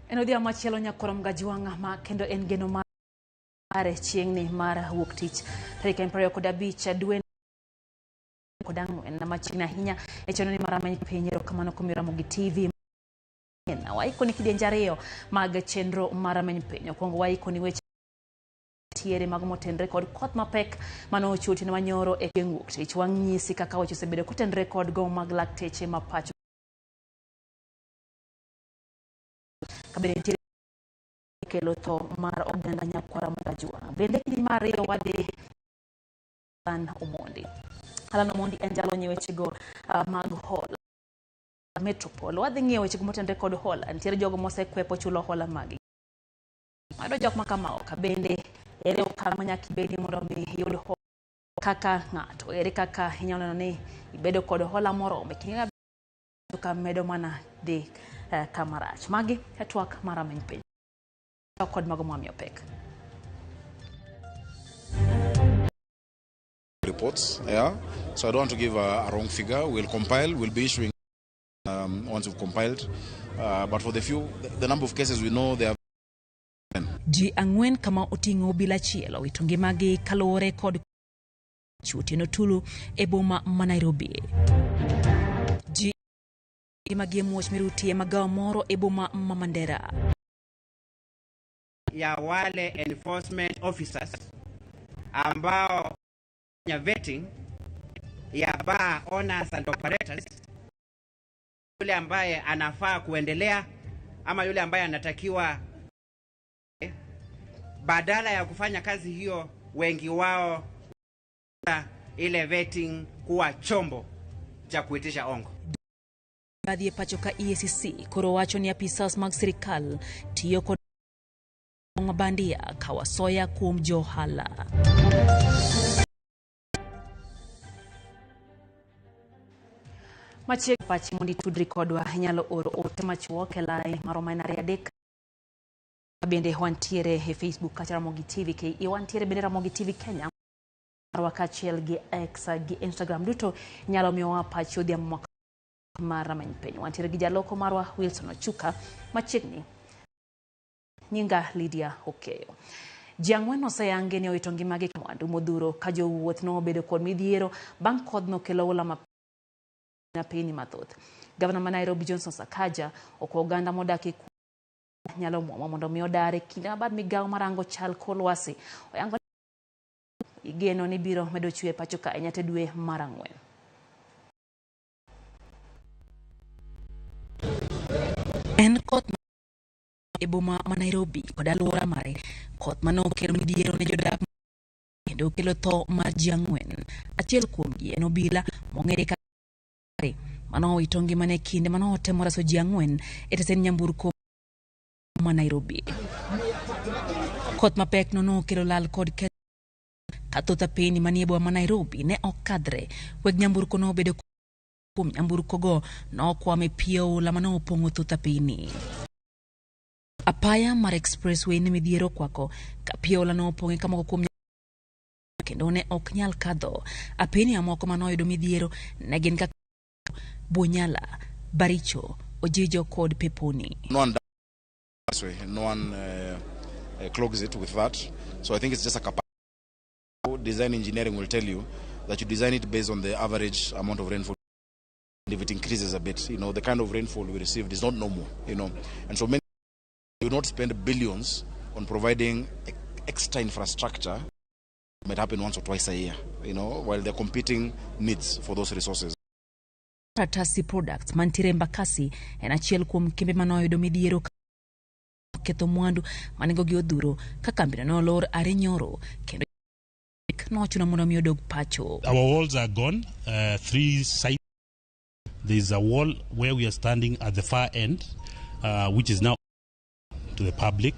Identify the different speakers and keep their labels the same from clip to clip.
Speaker 1: En odhiambo machielo nyakwar Mgajwang' ma kendo en geno mare chieng'ni mar wuok tich tarik en 25 dwe kod ang'wen machiegni ahinya e chenro ni mar Rameny Piny. Erokamano kuom Ramogi TV. Waiko ni kidienje ariyo mag chenro mar Rameny Piny. Okwongo waiko ni weche tiere mago motenre kod koth mapek mane ochwe otieno manyoro e chieng' wuok tich. Wang'isi kaka weche osebedo kotenre kod gomo mag lakteche ma pacho kabende nitiere kelo tho mar oganda nyakwara Mugajwang'. Bende kidi mar ariyo wadhi Alan Omondi. Alan Omondi en jalony e wechego mag hola Metropol. Wadhi ng'iyo wechego motenre kod hola. Nitiere jogo mosekwepo chulo hola maggi. Wayudo jok ma kamago ka bende ere okang' ma nyaka ibedie mondo mi iyud hola kaka ng'ato. Ere kaka inyalo neno ni ibedo kod hola moromo e kinde ka medo mana dhi kama rach. Magi e twak mar Rameny Piny kod mago mwamiyo pek.
Speaker 2: Reports, yeah. So I don't want to give a wrong figure. We'll compile, we'll be issuing once we've compiled. But for the few, the number of cases we know, they are
Speaker 1: Ji ang'wen kama oting'o obila achiel owito ngimagi kaluwore kod Otieno Tulu e boma ma Nairobi. Ji ngimagi e muoch miruti e magawa moro e boma ma Mandera.
Speaker 3: Ya wale enforcement officers ambao ya vetting ya bar owners and operators, yule ambaye anafaa kuendelea ama yule ambaye anatakiwa badala ya kufanya kazi hiyo, wengi wao ile vetting kuwa chombo cha kuitisha ongo.
Speaker 1: Badhi e pacho ka EACC koro wacho ni apisas mag sirikal tiyo kod mabandia kawasoya kuom johala. Machiegni pachi mondo itudri kodwa inyalo oro ote machuok e lai maromo en ariyo adek bende wantiere e Facebook kata Ramogi TV KE wantiere bende Ramogi TV Kenya marwa kaachiel gi X gi Instagram duto nyalo miyowa pachi odhiambo mar Rameny Piny. Wantiere gi jaloko marwa Wilson Ochuka machiegni. Nyinga Lydia Okeyo. Ji ang'wen oseyangi ni owito ngimagi mwandu modhuro ka jowuoth nobedo kod midhiero bang' kodhno kelo oula mapiny mathoth. Gavana ma Nairobi Johnson Sakaja okwa oganda modak e nyalo muomo mondo mi odar e kinde ma bad migawo marango chal kor lwasi oyango igeno ni biro medo chwe pacho ka nyaka dwe mar ang'wen. En koth e boma ma Nairobi kod alwora mare, koth mane okelo midhiero ne jodak kendo okelo tho mar ji ang'wen. Achiel kuomgi en obila mong'ere kaka mane owito ngimane e kinde mane otemo reso ji ang'wen e tesend nyamburko ma Nairobi. Koth mapek no nokelo lal kod ketho ka thoth apeni manie boma ma Nairobi ne ok kadhre. Weg nyamburko nobedo kuom nyamburkogo nokwam e pi oula mane opong'o thoth apeni. Apaya mar expressway ne midhiero okwako ka pi oula nopong'e ka moko kuom kendo ne ok nyal kadho. Apeni mamoko mane oyudo midhiero ne gin kaka Bunyala, Baricho, Ojijo kod Peponi.
Speaker 2: No one does, no one clogs it with that. So I think it's just a capacity. Design engineering will tell you that you design it based on the average amount of rainfall. And if it increases a bit, the kind of rainfall we received is not normal. And so many do not spend billions on providing extra infrastructure. It might happen once or twice a year, while they're competing needs for those resources.
Speaker 1: Ratasi Products mantiere Embakasi en achiel kuom kembe mane oyudo midhiero ketho mwandu manengogi odhuro ka kambino ne olor are nyoro kendo nochuno mondo mi odog pacho.
Speaker 4: Our walls are gone, three sides. There is a wall where we are standing at the far end, which is now to the public,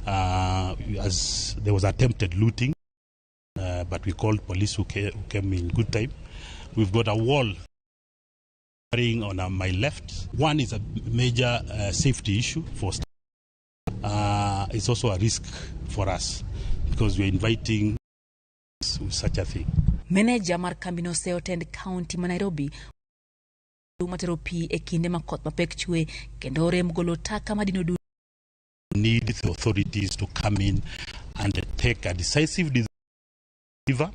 Speaker 4: as there was attempted looting, but we called police who came in good time. We've got a wall on my left. One is a major safety issue for staff. It's also a risk for us because we're inviting such a thing.
Speaker 1: Meneja mar kambino oseyo tend county ma Nairobi matero pi e kinde ma koth mapek chwe kendo rem golo taka madino.
Speaker 4: Need the authorities to come in and take a decisive river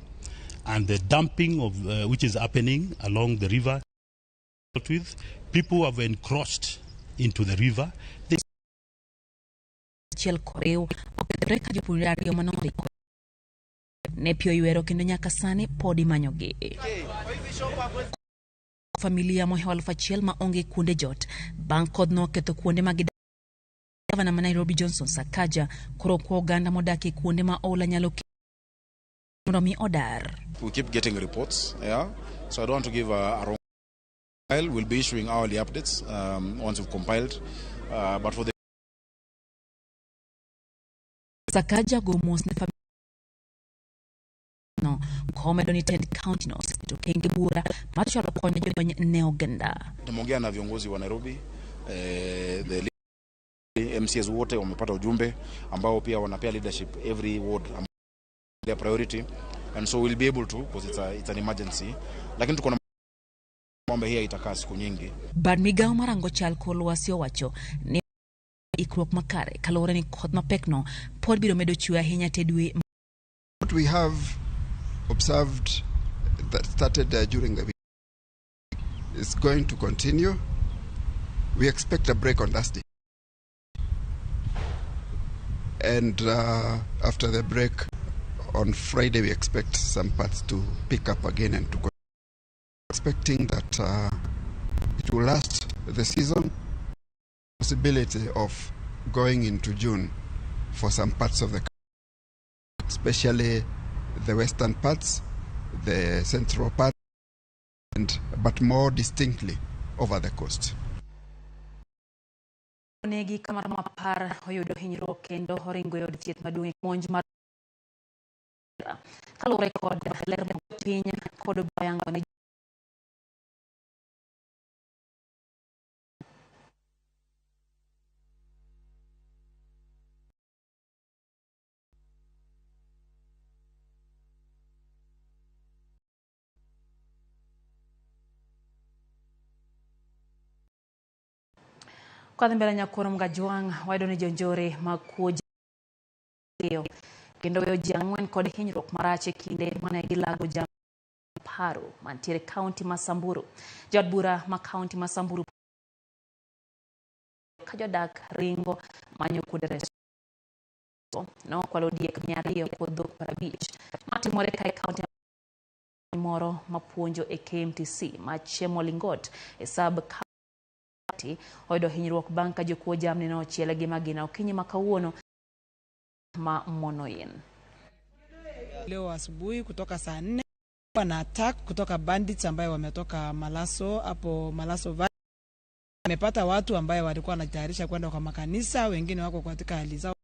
Speaker 4: and the dumping of which is happening along the river with people who have encroached into the river. They
Speaker 1: achiel koriw okethore ka jopuonjre ariyo manondiko ne pi oywero kendo nyaka sani pod imanyogi. Familia mohewo 1000 ma onge kuonde jot bang' kodhno oketho kuonde ma gidak. Gavana ma Nairobi Johnson Sakaja koro kwa oganda modak e kuonde ma oula nyalo mondo mi odar.
Speaker 2: We keep getting reports, yeah. So I don't want to give a wrong file. We'll be issuing hourly updates once we've compiled. But for the
Speaker 1: Sakaja go mos ne familia no komedo ni tend county no oseketo kenge bura mar chwalo kony ne jolony ne oganda.
Speaker 2: Tumeongea na viongozi wa Nairobi, the MCAs wote wamepata ujumbe ambao pia wanapea leadership every ward their priority, and so we'll be able to because it's an emergency, lakini tuko na kwamba hii itakaa siku nyingi.
Speaker 1: Bad migawo marango chal kor lwasi owacho ni ikruok makare kaluwore ni koth mapekno pod biro medo chwe ahinya te dwe.
Speaker 5: What we have observed that started during the week is going to continue. We expect a break on Thursday. And after the break on Friday, we expect some parts to pick up again and to go. Expecting that it will last the season, possibility of going into June for some parts of the country, especially the western parts, the central part, and but more distinctly over the coast.
Speaker 1: Onegi kamaromo 10 oyudo hinyruok kendo oringo e od thieth maduong' e monj mar kaluwore kod ler piny kod oyango ni Kadhi mbele nyakuoro Mgajwang' wayudo ni jonjore mag kuo kendo weyo ji 4 kod hinyruok marach e kinde mane gilago jam paro mantiere kaunti ma Samburu. Jaod bura ma kaunti ma Samburu ka jodak ringo manyo kuonde resruok nokwalo diek 200 kod dhok 50 matimore ka e kaunti moro mapuonjo e KMTC ma Chemolingot e sub oyudo hinyruok bang' ka jokuo jamni ne ochiele gi magina okinyi ma kawuono ma Monoin.
Speaker 6: Leo asubuhi kutoka saa 4 na attack kutoka bandits ambayo wametoka Malaso, hapo Malaso Valley. Wamepata watu ambayo walikuwa wanajitayarisha kwenda kwa makanisa, wengine wako katika hali zao,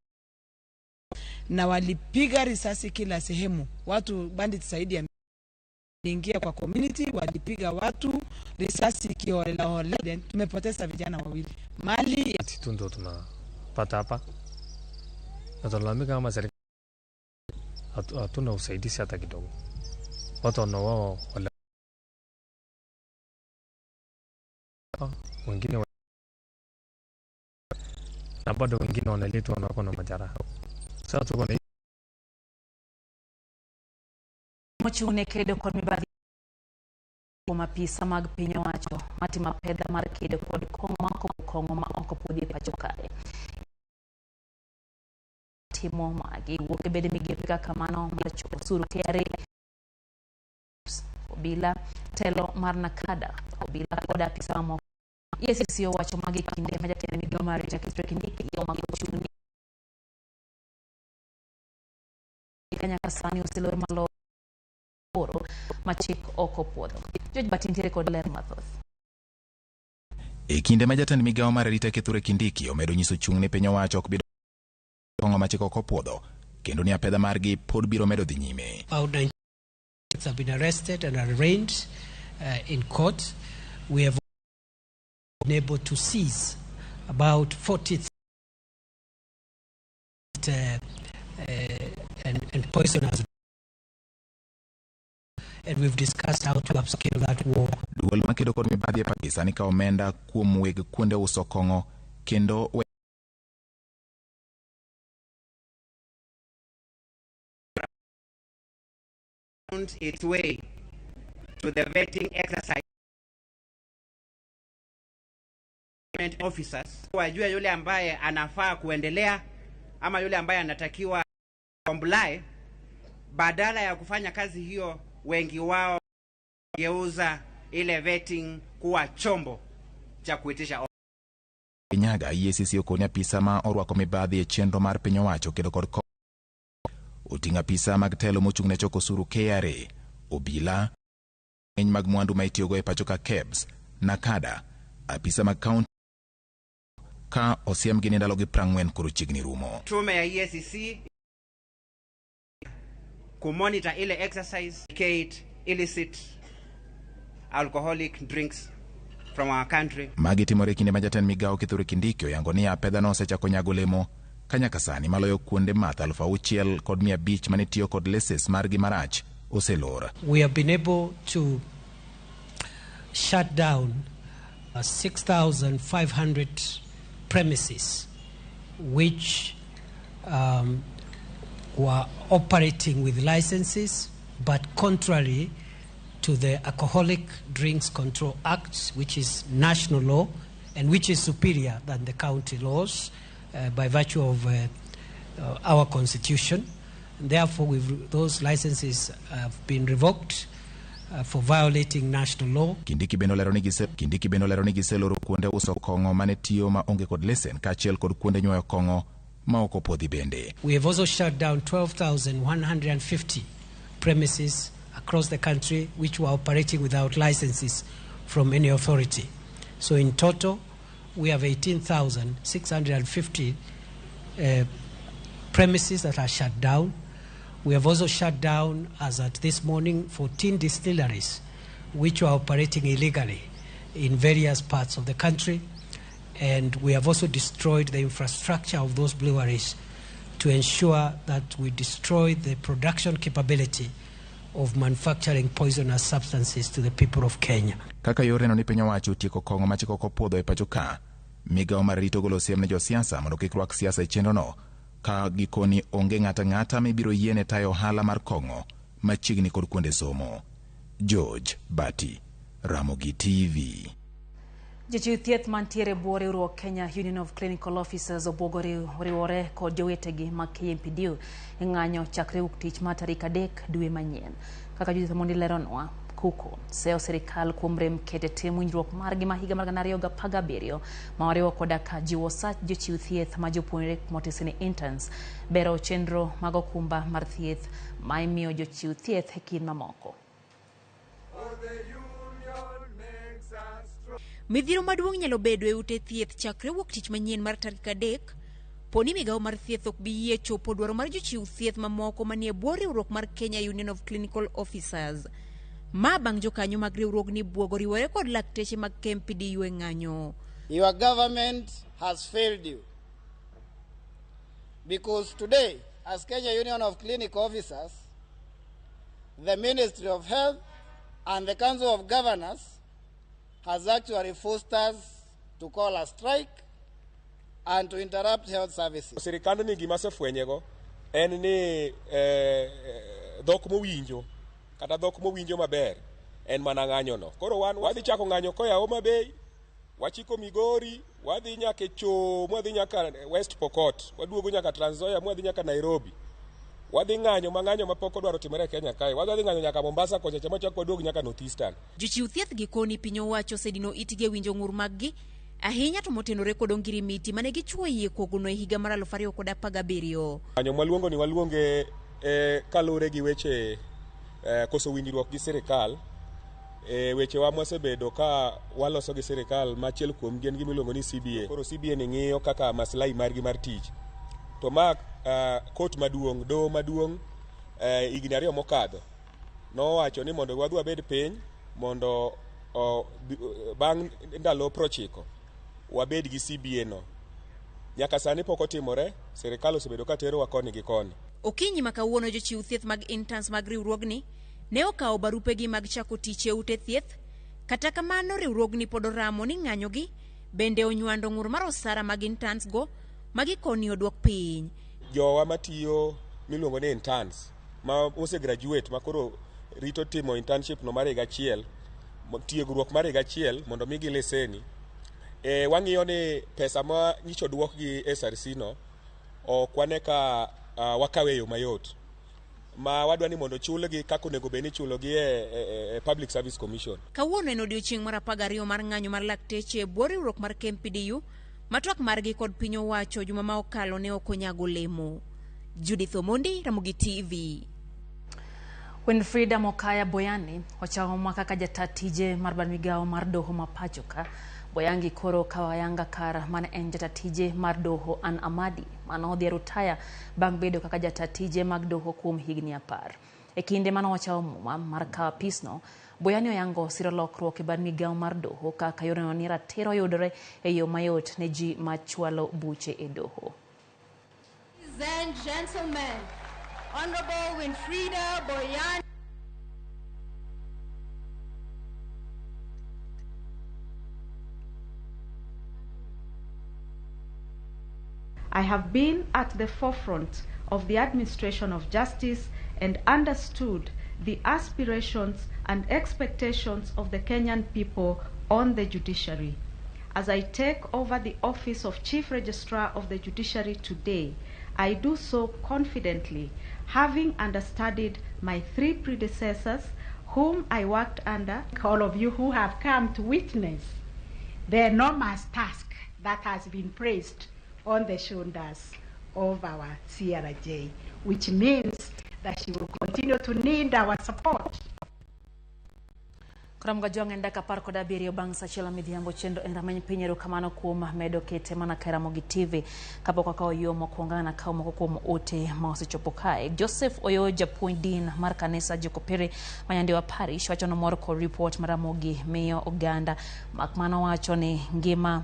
Speaker 6: na walipiga risasi kila sehemu. Watu bandits zaidi ya ingia kwa community, walipiga watu risasi kiholela holela. Tumepoteza vijana wawili. Mali
Speaker 7: tu ndo tunapata hapa, na tunalalamika kama serikali hatuna usaidizi hata kidogo. Watu wanauawa wala wengine na bado wengine wanaletwa na wako na majeraha. Sasa tuko na
Speaker 1: mochung' ne kedo kod mibadhi kuom apisa mag piny owacho matimo apedha mar kedo kod kong'o ma ok opuodhi e pacho kae. Timo magi wuok e bede migepe kaka mano mar choko osuru KRA, obila, telo mar Nakada, obila kod apisa mamoko. EACC owacho magi kinde ma jatend migao mar arita Kithure Kindiki omako ochung' ni nyaka sani oselor malo oro ma chik ok opuodho. George Bati nitiere kod ler mathoth.
Speaker 8: E kinde ma jatend migao mar arita Kithure Kindiki omedo nyiso chung' ne piny owacho ok bi kong'o ma chik ok opuodho kendo ni apedha margi pod biro medo dhi nyime.
Speaker 9: About 9 have been arrested and arraigned in court. We have been able to seize about 40 and poisonous, and we've discussed how to upscale that war.
Speaker 8: Duol makedo kod mibadhi e pacho sani kawo omenda kuom weg kuonde uso kong'o kendo
Speaker 3: Its way to the vetting exercise officers wajue yule ambaye anafaa kuendelea ama yule ambaye anatakiwa comply. Badala ya kufanya kazi hiyo, wengi wao geuza ile vetting kuwa chombo cha kuitisha.
Speaker 8: Kinyaga EACC okoni apisa ma orwako mibadhi e chenro mar piny owacho kedo kod oting'o apisa mag telo mochung' ne choko osuru KRA, obila ng'eny mag mwandu ma itiyogo e pacho ka KEBS, NACADA, apisa mag kaunti ka osiemgi ni ndalogi 40 koro chiegni rumo.
Speaker 3: Tume ya EACC kumonitor ile exercise kate illicit alcoholic drinks from our country.
Speaker 8: Magi timore kinde ma jatend migawo Kithure Kindiki oyango ni apedha no osechako nyago olemo ka nyaka sani maloyo kuonde math 6,500 mane tiyo kod leses margi marach oselor.
Speaker 9: We have been able to shut down 6,500 premises which were operating with licenses, but contrary to the Alcoholic Drinks Control Act, which is national law and which is superior than the county laws by virtue of our constitution. And therefore, those licenses have been revoked for violating national law.
Speaker 8: Kindiki bende olero ni giseloro kuonde uso kong'o mane tiyo ma onge kod lesen kaachiel kod kuonde nyuoyo kong'o ma ok opuodhi bende.
Speaker 9: We have also shut down 12,150 premises across the country which were operating without licenses from any authority. So in total, we have 18,650 premises that are shut down. We have also shut down, as at this morning, 14 distilleries which were operating illegally in various parts of the country. And we have also destroyed the infrastructure of those breweries to ensure that we destroy the production capability of manufacturing poisonous substances to the people of Kenya.
Speaker 8: Kaka yor neno ni piny owacho otieko kong'o ma chik ok opuodho e pacho ka, migawo mar rito golo siem ne josiasa mondo kik rwak siasa e chenrono ka gikoni onge ng'ato ang'ata mibiro yiene tayo ohala mar kong'o machiegni kod kuonde somo. George Bati, Ramogi TV.
Speaker 1: Jochiw thieth mantiere bwo riwruok Kenya Union of Clinical Officers obwogo riwore kod jowetegi mag KMPDU e ng'anyo chakre wuok tich mar tarik 3 dwe manyien. Kaka Judith Omondi leronwa, Kuko seyo sirikal kuom rem kete tim winjruok margi ma higa mar 2017 ma oriwo koda ka jiwo sach jochiw thieth ma jopuonjre motisi ni interns, bero chenro mag okumba mar thieth ma imiyo jochiw thieth e kind mamoko.
Speaker 10: Midhiero maduong' nyalo bedo e ute thieth chakre wuok tich manyien mar tarik 3 poni migawo mar thieth ok bi yie chopo dwaro mar jochiw thieth mamoko manie bwo riwruok mar Kenya Union of Clinical Officers. Ma bang' jokanyo mag riwruogni bwogo riwore kod lakteche mag KMPDU e ng'anyo.
Speaker 11: Your government has failed you. Because today, as Kenya Union of Clinical Officers, the Ministry of Health and the Council of Governors has actually forced us to call a strike and to interrupt health services.
Speaker 12: Sirikand ni gima asefwenyego en ni dhok mowinjo kata dhok mowinjo maber en mana ng'anyo no. Koro wan wadhi chako ng'anyo koya Homa Bay, wachiko Migori, wadhi nyaka Choo, mwadhi nyaka West Pokot, waduogo nyaka Trans Nzoia, mwadhi nyaka Nairobi. Wadhi ng'anyo ma ng'anyo mapok odwaro timore e Kenya kae. Wadhi ng'anyo nyaka Mombasa kocha cha machak waduog nyaka North Eastern.
Speaker 10: Jochiw thieth gikoni piny owacho osedino itgi e winjo ng'ur maggi ahinya to motenore kod ongirimiti mane gichuo yie kuogono e higa mar 2017.
Speaker 12: Ng'anyo mwaluongo ni waluonge kaluwore gi weche koso winjruok gi sirikal. Wechewa mwasebedo ka waloso gi sirikal ma achiel kuom gi en gima iluongo ni CBA. Koro CBA ni ng'iyo kaka maslahi margi mar tich. To ma kot maduong', doho maduong' higni 2 mokadho nowacho ni mondo wadhi wabed piny mondo bang' ndalo 90 wabed gi CBA no. Nyaka sani pok otimore, sirikal osebedo ka terowa koni gi koni.
Speaker 10: Okinyi ma kawuono jochiw thieth mag interns mag riwruogni ne okawo barupegi mag chako tich e ute thieth. Kata kamano riwruogni pod oramo ni ng'anyogi bende onywando ng'ur mar osara mag interns go ma gikoni oduok piny.
Speaker 12: Jowa matiyo miluongo ni interns ma ose graduate ma koro rito timo internship no mar higa achiel, tiegruok mar higa achiel mondo migi leseni. Wang'iyo ni pesa ma nyicho duok gi SRC no ok wane ka wakawe e yo mayot. Ma wadwa ni mondo chulgi kaka onego bed ni ichulogi e Public Service Commission.
Speaker 10: Kawuono en odiochieng' mar 12 mar ng'anyo mar lakteche e bwo riwruok mar KMPDU ma twak margi kod piny owacho juma ma okalo ne ok onyago olemo. Judith Omondi, Ramogi TV.
Speaker 1: Winfrida Mokaya Boyani ochamo kaka jata tije mar bad migawo mar doho ma pacho ka. Boyangi koro kawo ayanga kar mane en jata tije mar doho Ann Amadi mane odhi e rutaya bang' bedo kaka jata tije mag doho kuom higni 10. E kinde mane ochawo muma mar kawo apisno, Boyani oyango siro lokruok e bad migawo mar doho kaka yorno ni ratiro yudore e yo mayot ne ji machwalo buche e doho.
Speaker 13: Ladies and gentlemen, Honorable Winfrida Boyani.
Speaker 14: I have been at the forefront of the administration of justice and understood the aspirations and expectations of the Kenyan people on the judiciary. As I take over the office of Chief Registrar of the Judiciary today, I do so confidently, having understudied my 3 predecessors whom I worked under.
Speaker 15: All of you who have come to witness the enormous task that has been placed on the shoulders of our CRJ, which means that she will continue to need our support.
Speaker 1: Koramga jwang' en dakika 17 bang' sa achiel midhiambo chenro en rameny piny. Erokamano kuom medo kete mana ka Ramogi TV. Kapok wakawo yo mokwongo nakawo moko kuom ote ma osechopo kae. Joseph Oyo, japuonj din mar kanisa Jokopere ma Nyandiwa Parish, wacho nomor kod ripot mar Ramogi miyo oganda. Mak mana wacho ni ngima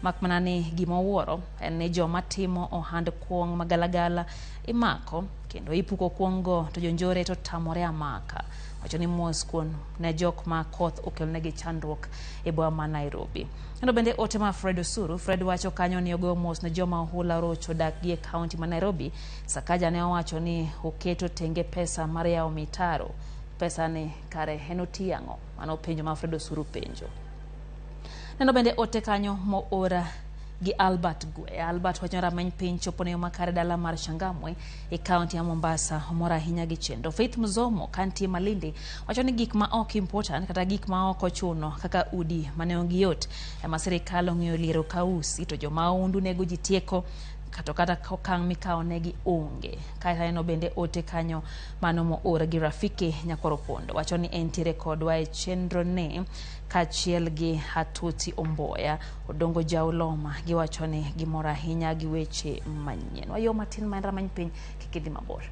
Speaker 1: mak mana ni gima owuoro en ni joma timo ohand kuong' magalagala imako kendo ipuko kuong' go to jonjore to tamore amaka. Wacho ni mos kuon ne jok ma koth okelonegi chandruok e boma ma Nairobi. Kendo bende ote ma Fred Osuru, Fred wacho kanyo ni ogoyo mos ne joma ohula orocho dak gi e kaunti ma Nairobi. Sakaja ne owacho ni oketo tenge pesa mar yawo mitaro. Pesa ni kare en oti ang'o? Mano penjo ma Fred Osuru penjo. Neno bende ote kanyo moora gi Albert Gwe. Albert wacho rameny piny chopo ne yo makare dala mar Changamwe e kaunti ya Mombasa. Omor ahinya gi chenro. Faith Mzomo kantie Malindi wacho ni gik ma ok important kata gik ma ok ochuno kaka udi mane onge yot ema sirikal ong'iyo liero kausi to joma undu nego ji tieko kato kata okang' mikawo negi onge. Kae aneno bende ote kanyo mano moor gi Rafiki Nyakwaro Pondo wacho ni entiere kodwa e chenro ne kaachiel gi Hatuti Omboya Odongo Jauloma giwacho ni gimor ahinya gi weche manyien. Wayo matin ma en rameny piny kik idhi mabor.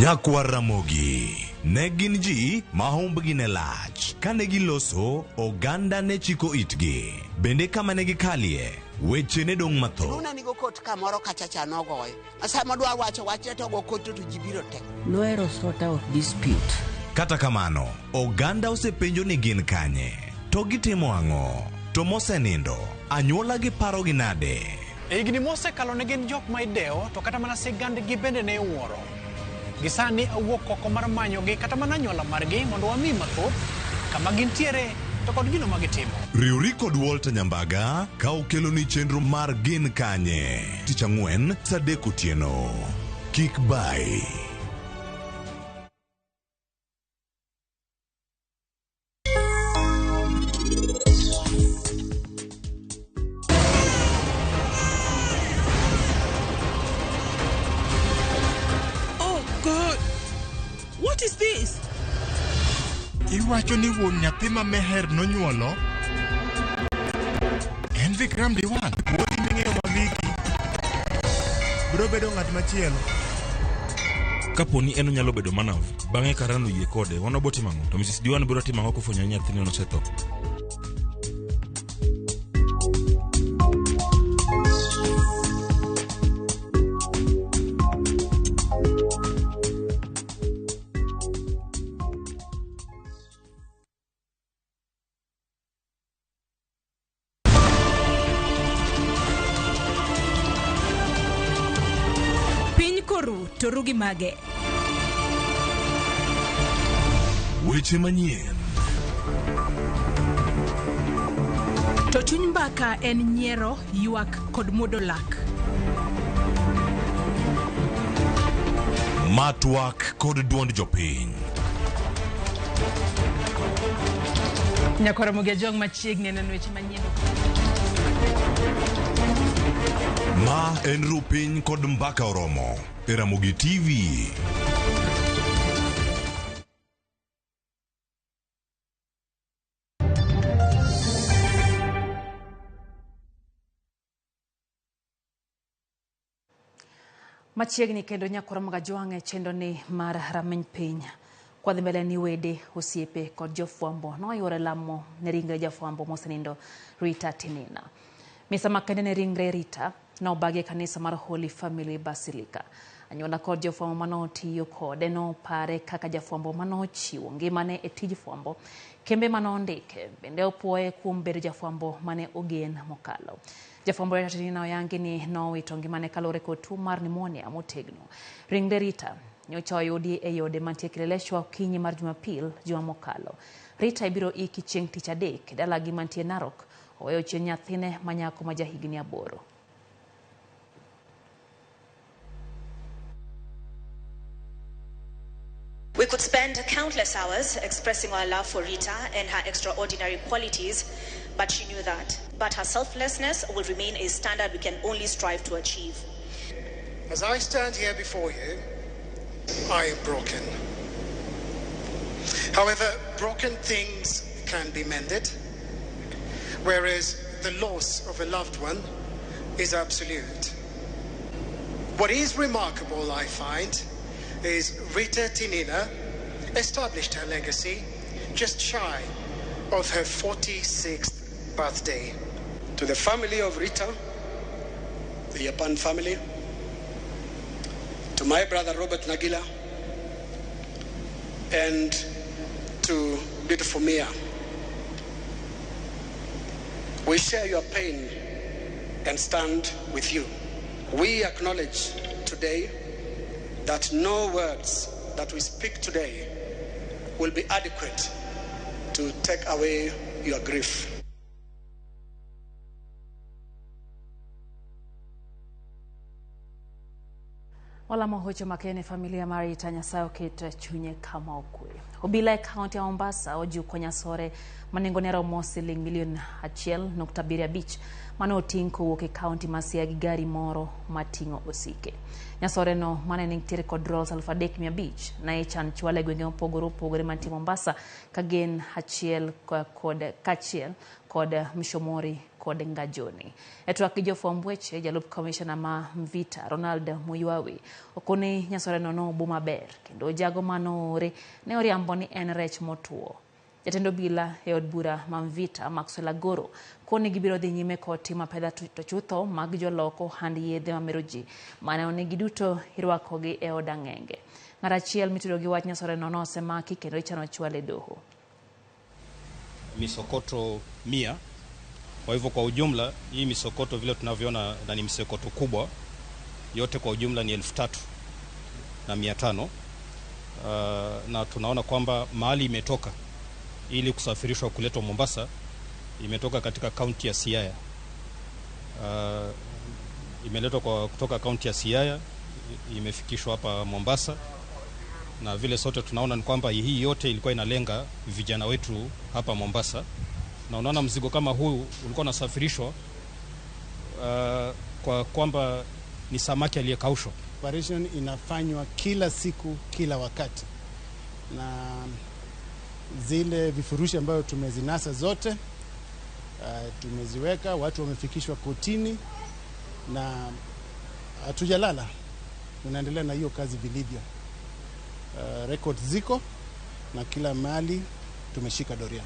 Speaker 16: Nyakwar Ramogi ne gin ji ma humbgi ne lach. Kane giloso, oganda ne chiko itgi. Bende kama ne gikalie, weche ne dong' mathoth.
Speaker 17: Luna nigo kot kamoro kacha cha nogoye. Sama dwa wacho wachne to go kot to ji biro te.
Speaker 18: Nohero sort out dispute.
Speaker 16: Kata kamano, oganda osepenjo ni gin kanye, to gitimo ang'o, to mosenindo, anyuola gi parogi nade?
Speaker 19: E higni mosekalo ne gin jok ma idewo to kata mana sigandgi bende ne iwuoro. Gisani awuok oko mar manyogi kata mana anyuola margi mondo wami mathoth kama gintiere to kod gino ma gitimo.
Speaker 16: Riwri kod Walter Nyambaga ka okeloni chenro mar Gin Kanye tich ang'wen saa 3 otieno. Kik bai.
Speaker 20: What is this?
Speaker 21: Iwacho ni wuon nyathi ma Meher nonyuolo en Vikram Diwan. Wuodi ming'eyo ma Miki biro bedo ng'at machielo.
Speaker 22: Kapo ni en onyalo bedo Manav, bang'e Karan oyie kode, wan wabo timo ang'o? To Mrs. Diwan biro timo ang'o kofwenyo ni nyathine nosetho?
Speaker 20: Ritoru gi mage.
Speaker 16: Weche manyien.
Speaker 20: To chuny mbaka en nyiero, ywak kod muodo lak.
Speaker 16: Ma twak kod duond jopiny.
Speaker 2: Nyakwar Ramogi Ajwang' machiegni e neno weche manyien.
Speaker 16: Ma en Rupiny kod Mbaka Oromo e Ramogi TV.
Speaker 1: Machiegni kendo Nyakwar Ramogi Ajwang' e chenro ni mar rameny piny. Kwadhi mbele ni wede, osiepe kod jofwambo noyuore lamo ne ringre jafwambo mosenindo Rita Tinina. Misa makende ne ringre Rita nobagi e kanisa mar Holy Family Basilica. Anyuola kod jofwambo manotiyo kode nopare kaka jafwambo manochiwo ngimane e tij fwambo. Kembe manondike bende opuoye kuom bedo jafwambo mane ogen mokalo. Jafwambo Rita Tinina oyangi ni nowito ngimane kaluwore kod tuo mar pneumonia motegno. Ringre Rita nyocha oyudi e ode mantie Kileleshwa okinyi mar Jumapil juma mokalo. Rita ibiro iki chieng' tich adek e dalagi mantie Narok. Oweyo chien nyathine ma nyako ma jahigni 8.
Speaker 4: We could spend countless hours expressing our love for Rita and her extraordinary qualities, but she knew that. But her selflessness will remain a standard we can only strive to achieve.
Speaker 23: As I stand here before you, I am broken. However, broken things can be mended, whereas the loss of a loved one is absolute. What is remarkable, I find, is Rita Tinina established her legacy just shy of her 46th birthday.
Speaker 24: To the family of Rita, the Japan family, to my brother Robert Nagila, and to beautiful Mia. We share your pain and stand with you. We acknowledge today that no words that we speak today will be adequate to take away your grief.
Speaker 1: Walamo hocho makene familia mar Rita Nyasaye oket chunye kama okwe. Obila e kaunti ya Mombasa ojuko nyasore ma nengone romo siling milion 1.75 mane oting' kowuok e kaunti ma Siaya gi gari moro mating'o osike. Nyasore no mane nitiere kod rolls 3,500 ne ichan chwale e gwenge mopogore opogore mantie Mombasa ka gin achiel kod kaachiel kod Mshomori kod Ngajoni. E twak gi jofwamb weche, jalup komishona ma Mvita Ronald Muywawi okoni nyasore no nobo maber kendo jago manoore ne oriambo ni en rech motuo. Jatend obila e od bura ma Mvita Maxwell Agoro koni gibiro dhi nyime kod timo apedha to chutho mag jolok ohand yedhe mamero ji mane onegi duto irwakogi e od ang'enge. Ng'at achiel mitudo gi wach nyasore no nosemaki kendo ichano chwale e doho.
Speaker 25: Misokoto 100. Kwa hivyo kwa ujumla hii misokoto vile tunavyoona na ni misokoto kubwa yote kwa ujumla ni 3,500. Na tunaona kwamba mahali imetoka ili kusafirishwa kuletwa Mombasa imetoka katika kaunti ya Siaya. Imeletwa kutoka kaunti ya Siaya imefikishwa hapa Mombasa, na vile sote tunaona ni kwamba hii yote ilikuwa inalenga vijana wetu hapa Mombasa. Na unaona mzigo kama huu ulikuwa unasafirishwa kwa kwamba ni samaki aliyekaushwa.
Speaker 26: Operation inafanywa kila siku, kila wakati, na zile vifurushi ambayo tumezinasa zote tumeziweka, watu wamefikishwa kotini na hatujalala, tunaendelea na hiyo kazi vilivyo. Records ziko na kila mahali tumeshika doria.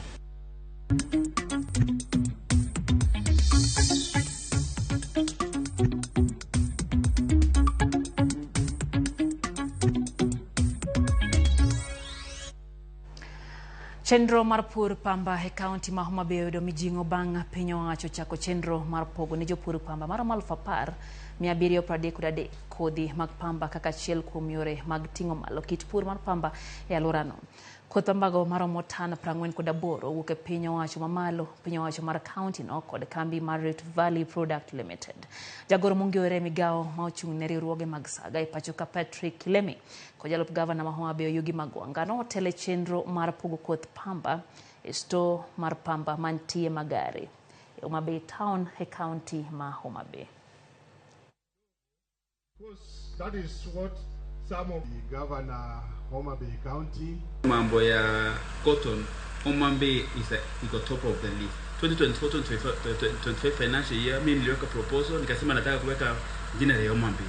Speaker 1: Chenro mar pur pamba e kaunti ma Homa Bay oyudo mijing'o bang' piny owacho chako chenro mar pogo ne jopur pamba maromo 10,000 733 kodhi mag pamba kaka achiel kuom yore mag ting'o malo kit pur mar pamba e alworano. Koth pambago maromo tan 48 owuok e piny owacho mamalo, piny owacho mar kaunti no kod kambi mar Rift Valley Product Limited. Jagoro mong'ere migawo ma ochung' ne riwruoge mag saga e pacho ka Patrick Kilemi kod jalup gavana ma Homa Bay Oyugi Magwanga notelo e chenro mar pogo koth pamba e store mar pamba mantie Magare e Homa Bay town e kaunti ma Homa Bay.
Speaker 3: That is what some of the governor Homa Bay County.
Speaker 5: Mambo ya cotton, Homa Bay is iko top of the list. 2024-2025 financial year, mimi niliweka proposal nikasema nataka kuweka jina la Homa Bay.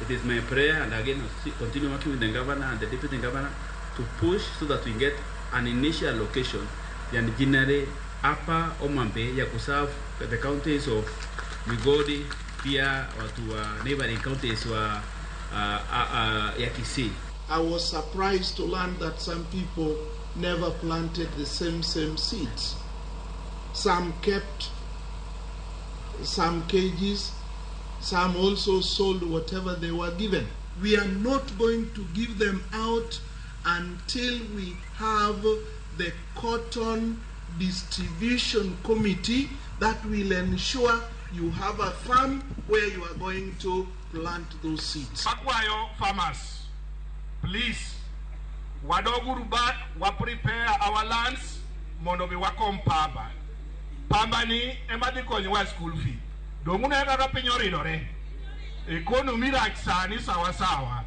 Speaker 5: It is my prayer, and again I'll continue working with the governor and the deputy governor to push so that we get an initial location ya ginnery hapa Homa Bay ya kuserve the counties of Migori, pia watu wa neighboring counties wa ya Kisii.
Speaker 3: I was surprised to learn that some people never planted the same seeds. Some kept some cages, some also sold whatever they were given. We are not going to give them out until we have the cotton distribution committee that will ensure you have a farm where you are going to plant those seeds.
Speaker 6: Akwayo farmers, please, wadoguru back, wa prepare our lands, mondo mi wakom pamba. Pamba ni ema dhi konyowa school fee. Dong' uneno kaka piny oridore. Economy rach sani sawa sawa.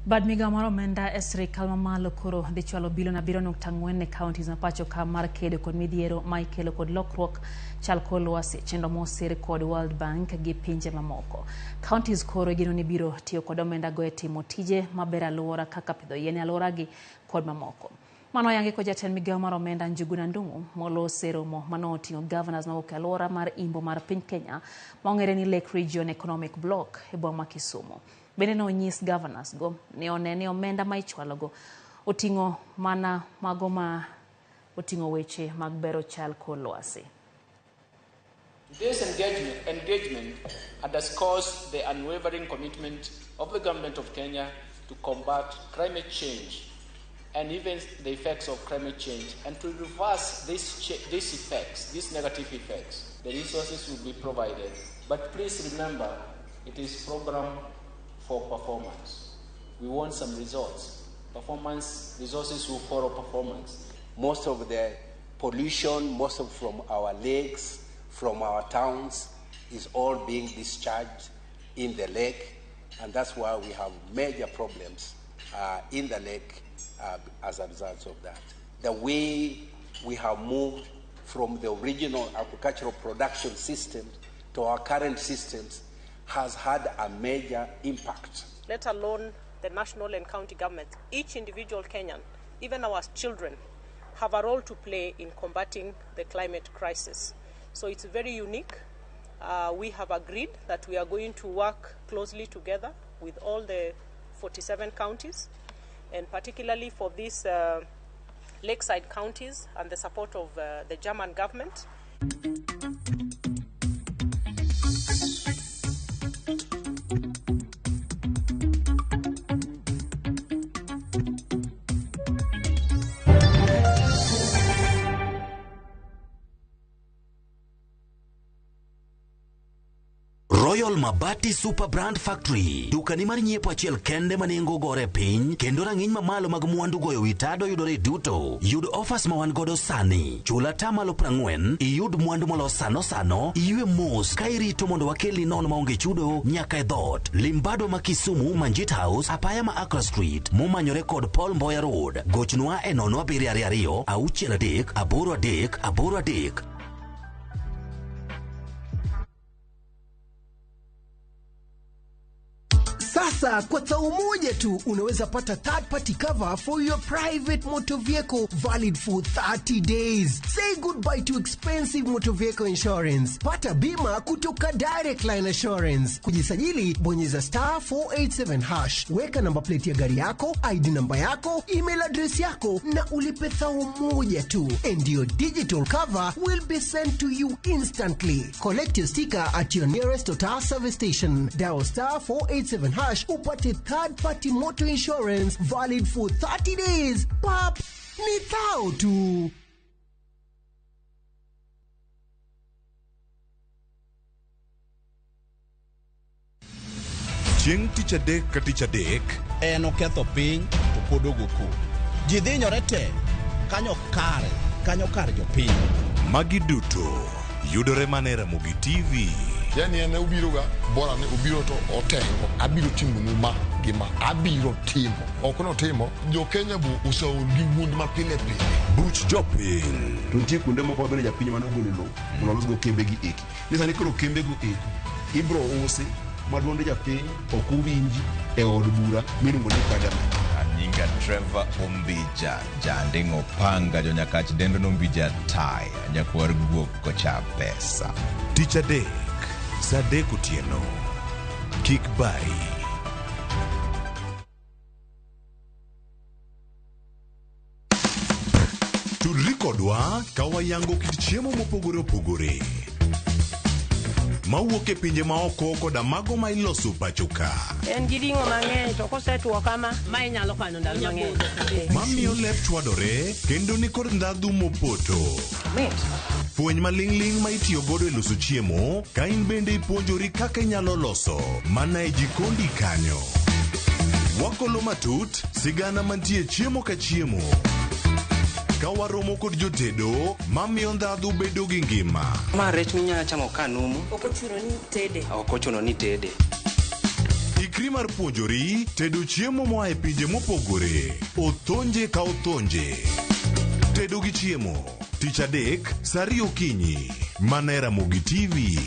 Speaker 1: Bad migawo mar omenda e sirikal mamalo koro dhi chwalo bilion 7.4 ne counties ma pacho ka mar kedo kod midhiero ma ikelo kod lokruok chal kor lwasi, chenro mosir kod World Bank gi pinje mamoko. Counties koro igeno ni biro tiyo kod omenda go e timo tije maber alwora kaka pidho yien e alworagi kod mamoko. Mano oyangi kod jatend migawo mar omenda Njuguna Ndung'u moloso e romo manoting'o governors mawuok e alwora mar imbo mar piny Kenya ma ong'ere ni Lake Region Economic Bloc e boma ma Kisumu. Bende ne onyis governors go ni one ni omenda ma ichwalogo oting'o mana mago ma oting'o weche mag bero chal kor lwasi.
Speaker 7: This engagement underscores the unwavering commitment of the government of Kenya to combat climate change and even the effects of climate change, and to reverse these effects, these negative effects. The resources will be provided, but please remember, it is program for performance. We want some results. Performance resources will follow performance.
Speaker 8: Most of the pollution, most of from our lakes, from our towns, is all being discharged in the lake, and that's why we have major problems in the lake as a result of that. The way we have moved from the original agricultural production system to our current systems has had a major impact.
Speaker 9: Let alone the national and county governments, each individual Kenyan, even our children, have a role to play in combating the climate crisis. So it's very unique. We have agreed that we are going to work closely together with all the 47 counties, and particularly for these lakeside counties and the support of the German government.
Speaker 27: Royal Mabati Super Brand Factory, dukani mar nyiepo achiel kende ma nengo gore piny kendo rang'iny mamalo mag mwandu goyo wi tado yudore duto. Yud offers ma wan godo sani. Chul atamalo 40, iyud mwandu molos sano sano, iywe mos ka irito mondo wakelni nono maonge chudo nyaka e dhoot. Limbado ma Kisumu, Manjit House, apaya ma Accra Street, momanyore kod Paul Mboya Road. Gochnwa e 0722 63 83 83.
Speaker 10: Sasa kwa thao moja tu unaweza pata third party cover for your private motor vehicle valid for 30 days. Say goodbye to expensive motor vehicle insurance. Pata bima kutoka Direct Line Assurance. Kujisajili, bonyeza star 487 hash. Weka namba plate ya gari yako, ID namba yako, email address yako na ulipe thao moja tu. And your digital cover will be sent to you instantly. Collect your sticker at your nearest Total service station. Dial star 487 hash upate third party motor insurance valid for 30 days. Pap, ni thao tu.
Speaker 16: Chieng' tich adek ka tich adek
Speaker 11: en oketho piny to pod ogo koko. Ji dhinyore te kanyo kare, kanyo kar jopiny.
Speaker 16: Magi duto yudore mana e Ramogi TV.
Speaker 12: Yani en obiroga bora ni obiro to otengo abiro timonu ma gi ma abiro timo ok notimo jo Kenya bu oseol gi wuond ma pile pile.
Speaker 16: Buch jopiny.
Speaker 13: To nitie kuonde moko ma bende japiny mane ogolo lowo mondo olosgo kembe gi eki. Ni sani koro kembe go eki ibro usi ma duond japiny ok owinji e od bura miluongo ni parliament.
Speaker 14: Anyinga Trevor Ombija, janding'o panga jonyakach dendo nombija tai, nyakwar guok kocha pesa.
Speaker 16: Tich adek, saa adek otieno. Kik bari. Tudri kodwa ka wayango kit chiemo mopogore opogore mawuok e pinje maoko koda mago ma iloso pacho ka.
Speaker 9: En gi ring'o mang'eny to kosetuo kama, ma inyalo kano ndalo mang'eny.
Speaker 16: Mamiyo lep chwadore kendo nikod ndhadhu mopoto. Fweny maling'ling' ma itiyo godo e loso chiemo ka in bende ipuonjori kaka inyalo loso mana e jikondi kanyo. Wakolo matut sigana mantie chiemo ka chiemo. Ka waromo kod jotedo mamiyo ndhadhu bedo gi ngima.
Speaker 15: Ma rech minyalo chamo ka numu.
Speaker 1: Ok ochuno ni tede.
Speaker 15: Ok ochuno ni tede.
Speaker 16: Ikri mar puonjori tedo chiemo moa e pinje mopogore. Othonje ka othonje. Tedo gi chiemo. Tich adek, saa ariyo okinyi. Mana e Ramogi TV.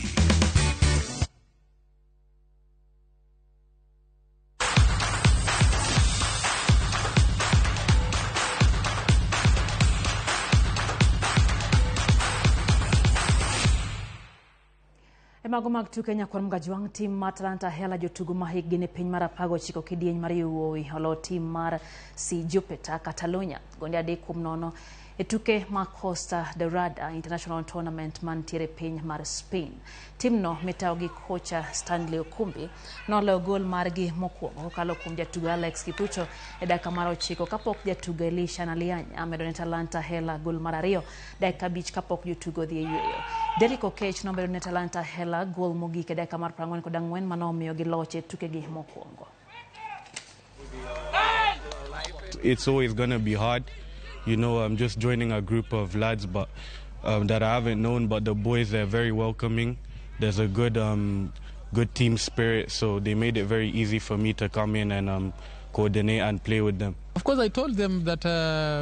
Speaker 1: Mago mag tuke nyakwar Mgajwang' tim mar Talanta Hela jotugo ma hikgi ni piny mar 19 kidieny mar yowuowi olo tim mar C Jupiter Catalonia gonde 3-0 e tuke mag Costa Dorada International Tournament mantiere piny mar Spain. Timno mitawo gi kocha Stanley Okumbi noloyo gol margi mokwongo kokalo kuom jatugo Alex Kipruto e dakika mar 9 kapok jatugo Elisha Nalianya medo ne Talanta Hela gol mar 2 dakika 5 kapok jotugo dhi e yweyo. Derrick Okech nomedo ne Talanta Hela gol mogik e dakika mar 44 manomiyo giloch e tukegi mokwongo.
Speaker 17: It's always going to be hard. You know, I'm just joining a group of lads but that I haven't known, but the boys, they're very welcoming. There's a good good team spirit, so they made it very easy for me to come in and coordinate and play with them.
Speaker 7: Of course, I told them that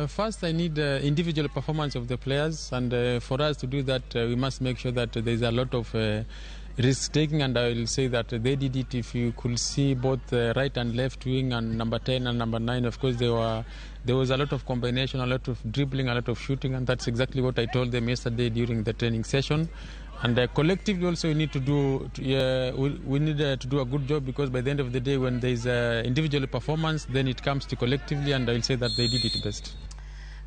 Speaker 7: first I need individual performance of the players, and for us to do that, we must make sure that there's a lot of risk taking, and I will say that they did it. If you could see both right and left wing and number 10 and number 9, of course there was a lot of combination, a lot of dribbling, a lot of shooting, and that's exactly what I told them yesterday during the training session. And collectively also we need to do we need to do a good job, because by the end of the day, when there is individual performance, then it comes to collectively, and I will say that they did it best.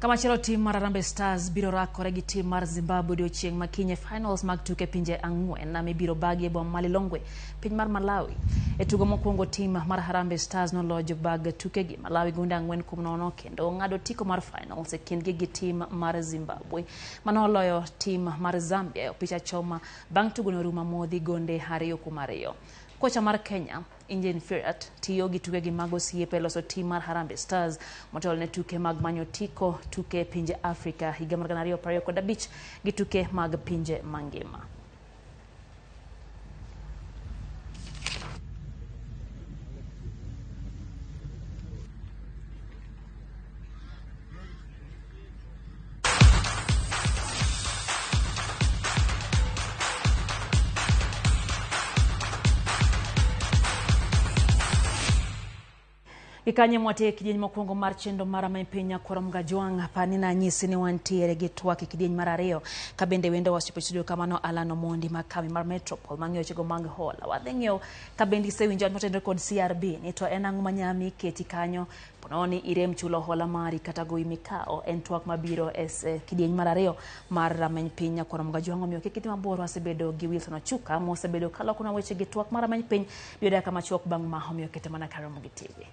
Speaker 1: Kamachielo tim mar Harambee Stars biro rakore gi tim mar Zimbabwe odiochieng' ma kiny e finals mag tuke pinje 4 mibiro bagi e boma ma Lilongwe, piny mar Malawi. E tugo mokwongo tim mar Harambee Stars noloyo jobag tukegi Malawi gonde 4-0 kendo ng'ado otiko mar finals e kindgi gi tim mar Zimbabwe manoloyo tim mar Zambia e opich achoma bang' tugono rumo modhi gonde 2-2. Kocha mar Kenya Engin Firat tiyo gi tukegi mag osiepe loso tim mar Harambee Stars motelo ne tuke mag manyo otiko tuke pinje Afrika higa mar 2025 gi tuke mag pinje mangima. Gikanye mwatiek kidieny mokwongo mar chenro mar Rameny Piny Nyakwar Mgajwang'. Apani nanyisi ni wantiere gi twak e kidieny mar ariyo ka bende wendo wachopo e studio kamano Alan Omondi ma kambi mar Metropol mang'iyo wechego mag hola. Wadhi ng'iyo ka bende isewinjo wach motenore kod CRB ni to en ang'o manyami keti kanyo ponono ni irem chulo hola mari kata gowi mikawo. En twak mabiro e kidieny mar ariyo mar Rameny Piny Nyakwar Mgajwang'. Omiyo kik idhi mabor, wasebedo gi Wilson Ochuka mosebedo kalokonwa weche gi twak mar Rameny Piny biro dakika machuok bang' ma, omiyo kete mana kar Ramogi TV.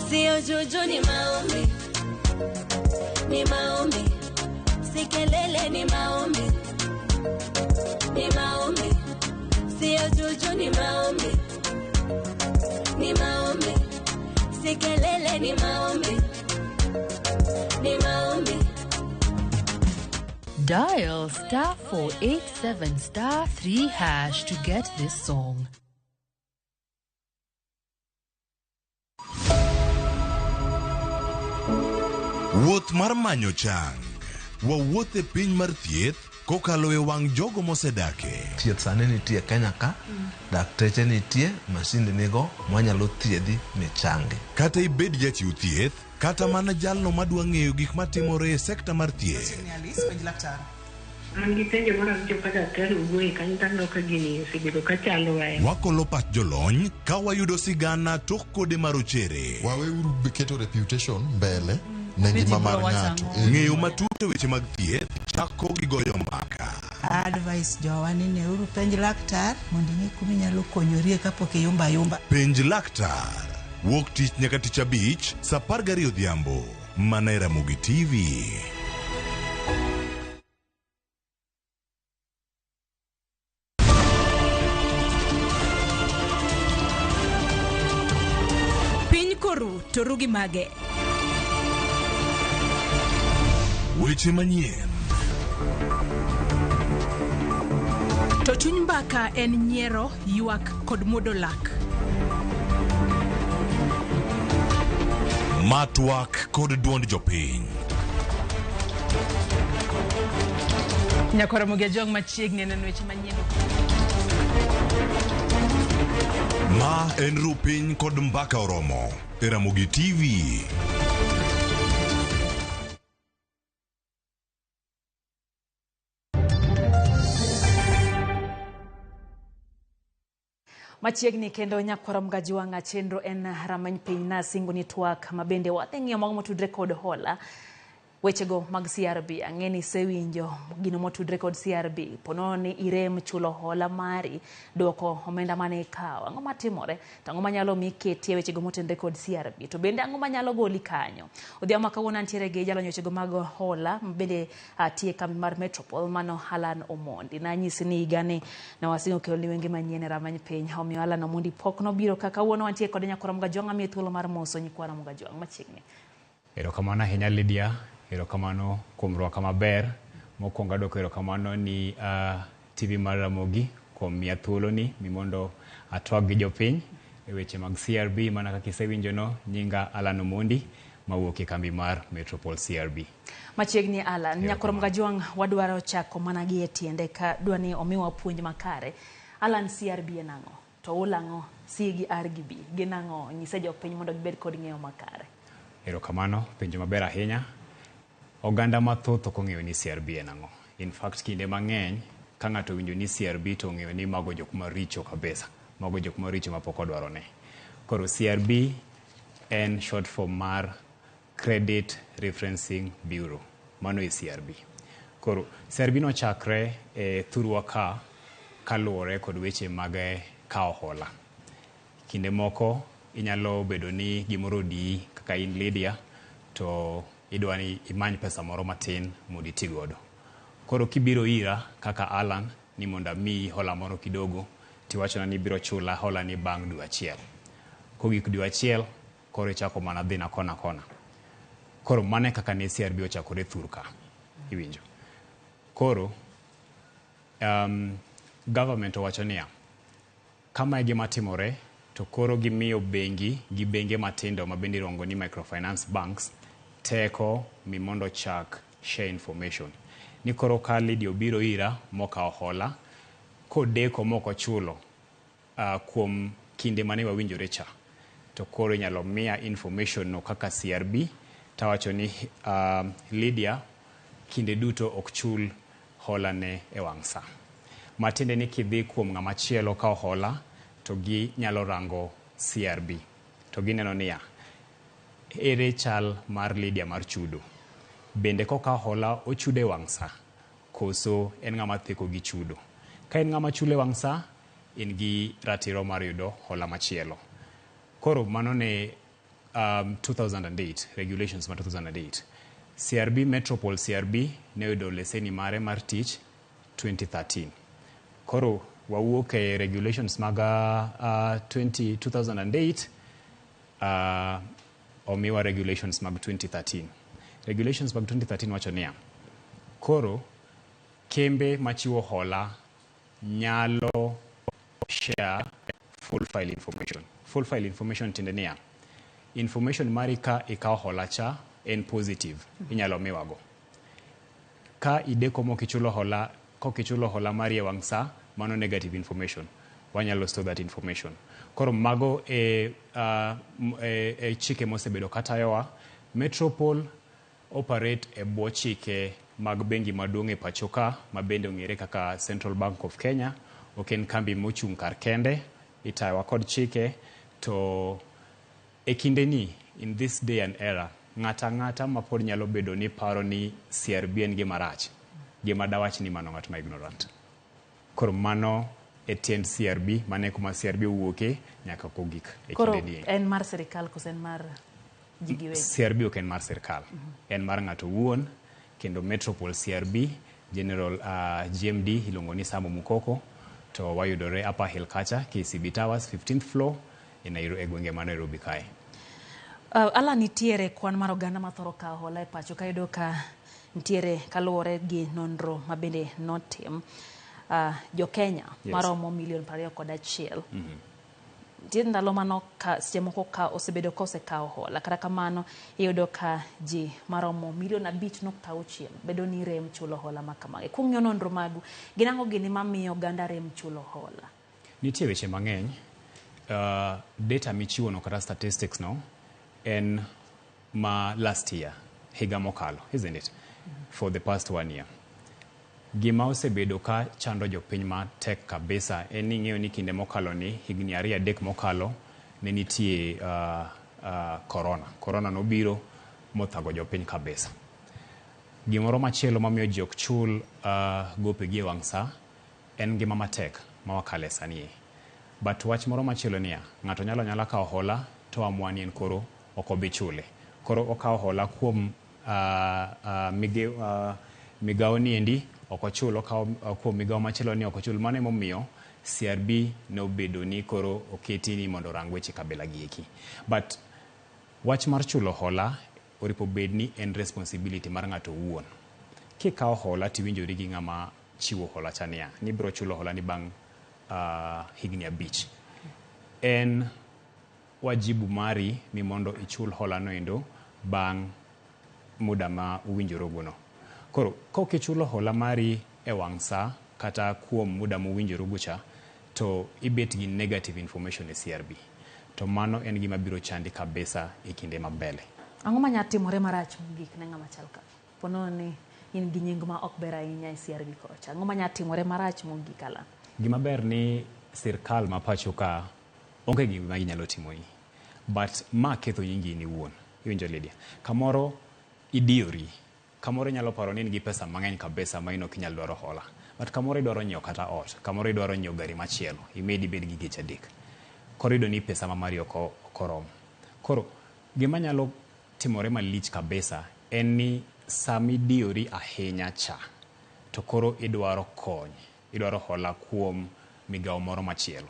Speaker 2: Sio juju, ni maombi, ni maombi, si kelele, ni maombi, ni maombi, sio juju, ni maombi, ni maombi, si kelele, ni maombi, ni maombi.
Speaker 4: Dial star 487 star 3 hash to get this song.
Speaker 16: Wuoth mar manyo chang. Wawuoth e piny mar thieth kokalo e wang' jogo mosedake.
Speaker 18: Thieth sani nitie Kenya ka, dakteche nitie, masinde nigo mwanyalo thiedhi michangi.
Speaker 16: Kata ibed jachiw thieth, kata mana jalno madwa ng'eyo gik matimore e sekta mar thieth.
Speaker 19: An gi penjo moro awinjo ka daktari owuoye kanyo to aneno ka gini osebedo ka chandowa.
Speaker 16: Wakolo pach jolony ka wayudo sigana tok kode marochere.
Speaker 12: Waweuru keto reputation mbele ne ngima mar ng'ato.
Speaker 16: Ng'eyo matut e weche mag thieth chako gi goyo mbaka.
Speaker 20: Advice jowa ni neuru penj laktar mondo ing'e kuma inyalo konyorie kapok iyumba ayumba.
Speaker 16: Penj laktar. Wuok tich nyaka tich abich saa 12 odhiambo. Mana e Ramogi TV.
Speaker 21: Piny koru to ru gi mage.
Speaker 16: Weche manyien.
Speaker 21: To chuny mbaka en nyiero, ywak kod muodo lak.
Speaker 16: Matwak kod duond jopiny.
Speaker 22: Nyakwar Ramogi Ajwang' machiegni neno weche manyien.
Speaker 16: Ma en ru piny kod mbaka oromo e Ramogi TV.
Speaker 1: Machiegni kendo Nyakwar Mgajwang' chenro en Rameny Piny nasingo ni twak mabende wadhi ng'iyo mago motudre kod hola. Wechego mag CRB, ang'e ni isewinjo gino motudre kod CRB. Ponono ni irem chulo hola mari, duoko omenda mane ikawo. Ang'o matimore? To ang'o manyalo mi ketie wechego motenre kod CRB? To bende ang'o manyalo goli kanyo? Odhiambo ma kawuono antiere gi jalony wechego mag hola bende atie kambi mar Metropol mano Alan Omondi. Nanyisi ni higani nawasingo keloni wenge manyien e Rameny Piny. Omiyo Alan Omondi pok nobiro ka kawuono wantie kode Nyakwar Mgajwang' amiye thuolo mar moso nyikwar Mgajwang' machiegni.
Speaker 28: Erokamano ahinya Lydia, erokamano kuom rwaka maber. Mokwongo adwoko erokamano ni TV mar Ramogi kuom miya thuoloni mi mondo atwag gi jopiny e weche mag CRB. Mana kaka isewinjono, nyinga Alan Omondi mawuok e kambi mar Metropol CRB.
Speaker 1: Machiegni Alan, Nyakwar Mgajwang' wadwaro chako mana gi e tiende ka dwa ni omiwa puonj makare. Alan, CRB en ang'o? To ulang'o C gi R gi B gin ang'o? Nyise jopiny mondo gibed kod ng'eyo makare.
Speaker 28: Erokamano, penjo maber ahinya. Oganda mathoth ok ong'eyo ni CRB en ang'o. In fact, kinde mang'eny ka ng'ato owinjo ni CRB to ong'eyo ni mago jok maricho kabisa. Mago jok maricho mapok odwaro ne. Koro CRB en short form mar Credit Referencing Bureau. Mano e CRB. Koro CRB nochakre e thurwa ka kaluwore kod weche mag kawo hola. Kinde moko inyalo bedo ni gimoro odiyi kaka in Lydia to idwa ni imany pesa moro matin mondo iti godo. Koro kibiro ira kaka Alan ni mondo amiyi hola moro kidogo tiwachona ni ibiro chula hola ni bang' dwe achiel. Kogik dwe achiel koro ichako mana dhina kona kona. Koro mano e kaka ne CRB ochakore thur ka. Iwinjo. Koro government owacho niya, kama e gima timore to koro gimiyo bengi gi benge matindo ma bende iluongo ni microfinance banks teko mi mondo chak share information. Ni koro ka Lydia obiro ira mokawo hola, kodeko mok ochulo kuom kinde mane wawinjore cha, to koro inyalo miya information no kaka CRB tawacho ni Lydia kinde duto ok chul hola ne e wang' sa. Matiende ni kidhi kuom ng'ama chielo kawo hola, to ginyalo rango CRB. To gineno niya, ere chal mar Lydia mar chudo? Bende kokawo hola ochudo e wang' sa, koso en ng'ama theko gi chudo? Ka en ng'ama chulo e wang' sa, in gi ratiro mar yudo hola machielo. Koro mano ne 2008, regulations ma 2008. CRB, Metropol CRB ne oyudo leseni mare mar tich 2013. Koro wawuok e regulations mag 2008, omiwa regulations mag 2013. Regulations mag 2013 wacho niya, koro kembe machiwo hola nyalo share full file information. Full file information tiende niya, information mari ka ikawo hola cha en positive, inyalo miwago. Ka ideko mokichulo hola, kokichulo hola mari e wang' sa, mano negative information. Wanyalo store that information. Koro mago e chike mosebedo katayowa. Metropol operate e bwo chike mag bengi maduong' e pacho ka, ma bende ong'ere kaka Central Bank of Kenya. Ok en kambi mochung' kar kende, itayowa kod chike, to e kinde ni, in this day and era, ng'ata ang'ata ma pod nyalo bedo ni paro ni CRB en gima rach, gima dawach ni mano ng'at ma ignorant. Koro mano e tiend CRB, mano e kuma CRB owuoke nyaka kogik e
Speaker 1: Koro
Speaker 28: kinde ni.
Speaker 1: en mar sirikal koso en mar ji giwegi?
Speaker 28: CRB ok en mar sirikal, en mar ng'ato owuon, kendo Metropol CRB General GMD iluongo ni Samo Mukoko, to wayudore Upper Hill kacha, KCB Towers, 15th floor, e Nairobi, e gwenge ma Nairobi kae.
Speaker 1: Ala nitiere kwan mar oganda mathoro kawo hola e pacho ka iyudo ka nitiere kaluwore gi nonro mabende notim jo Kenya maromo milion 21. Nitie ndalo mano ka seche moko ka osebedo ka osekawo hola, kata kamano iyudo ka ji maromo milion 5.6 bedo ni rem chulo hola ma kamagi. Kung'iyo nonro magu, gin ang'o gini mamiyo oganda rem chulo hola?
Speaker 28: Nitie weche mang'eny. Data michiwo no kata statistics no en ma last year, higa mokalo, isn't it? For the past 1 year. Gima osebedo ka chando jopiny matek kabisa en ni ing'eyo ni kinde mokalo ni, higni 2-3 mokalo, ne nitie corona. Corona nobiro mothago jopiny kabisa. Gimoro machielo mamiyo ji ok chul gopegi e wang' sa en ngima matek ma wakale sani e. But wach moro machielo niya, ng'ato nyalo anyala kawo hola to amua ni en koro ok obi chule. Koro okawo hola kuom migawo ni endi ok ochul, okawo kuom migawo machielo ni ok ochul. Mano emomiyo CRB nobedo ni koro oketi ni mondo orang weche kabila gi eki. But wach mar chulo hola oripo bed ni en responsibility mar ng'ato owuon. Kikawo hola tiwinjori gi ng'ama chiwo hola cha niya, ni ibiro chulo hola ni bang' higni 5. En wajibu mari ni mondo ichul hola no endo bang' muda ma uwinjorugo no. Koro kok ichulo hola mari e wang' sa kata kuom muda mowinjorugo cha, to ibet gi negative information e CRB. To mano en gima biro chandi kabisa e kinde mambele.
Speaker 1: Ang'o manya timore marach mogik ne ng'ama chal ka? Ponono ni in gi nying ma ok ber ahinya e CRB kocha. Ang'o manya timore marach mogik Alan?
Speaker 28: Gima ber ni sirkal ma pacho ka onge gima ginyalo timoni. But ma ketho nyingi in iwuon. Iwinjo Lydia? Kamoro idiyori. Kamoro inyalo paro ni in gi pesa mang'eny kabisa ma in ok inyal dwaro hola. But kamoro idwaro nyiewo kata ot, kamoro idwaro nyiewo gari machielo, imed ibed gi geche 3. Koro iyudo ni pesa ma mari ok oromo. Koro gima nyalo timore malich kabisa en ni sama idiyori ahinya cha, to koro idwaro kony, idwaro hola kuom migawo moro machielo.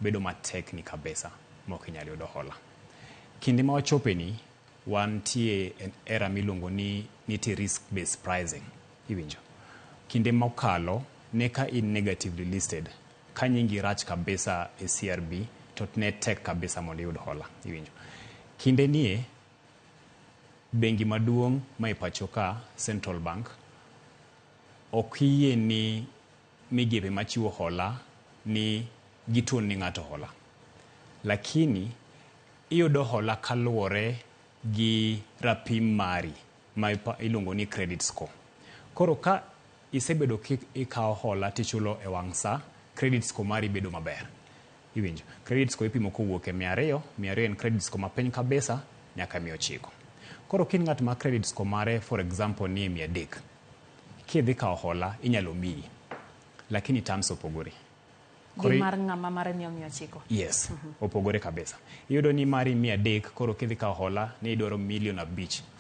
Speaker 28: Bedo matek ni kabisa ma ok inyal yudo hola. Kinde ma wachope ni, wantie e era miluongo ni nitie risk based pricing. Iwinjo? Kinde mokalo, ne ka in negatively listed, ka nyingi rach kabisa e CRB, to ne tek kabisa mondo iyud hola. Iwinjo? Kinde nie, bengi maduong' ma e pacho ka, Central Bank, Ok iyie ni migepe machiwo hola ni gituon ni ng'ato hola. Lakini iyudo hola kaluwore gi rapim mari ma iluongo ni credit score. Koro ka isebedo ikawo hola tichulo e wang' sa, credit score mari bedo maber. Iwinjo? Credit score ipimo kowuok e 200, 200 en credit score mapiny kabisa, nyaka 900. Koro ka in ng'at ma credit score mare for example ni e 300, kidhi kawo hola inyalo miyi. Lakini terms opogore.
Speaker 1: Gi mar ng'ama mare ni 900.
Speaker 28: Yes, opogore kabisa. Iyudo ni mari 300, koro kidhi kawo hola ni idwaro 5 million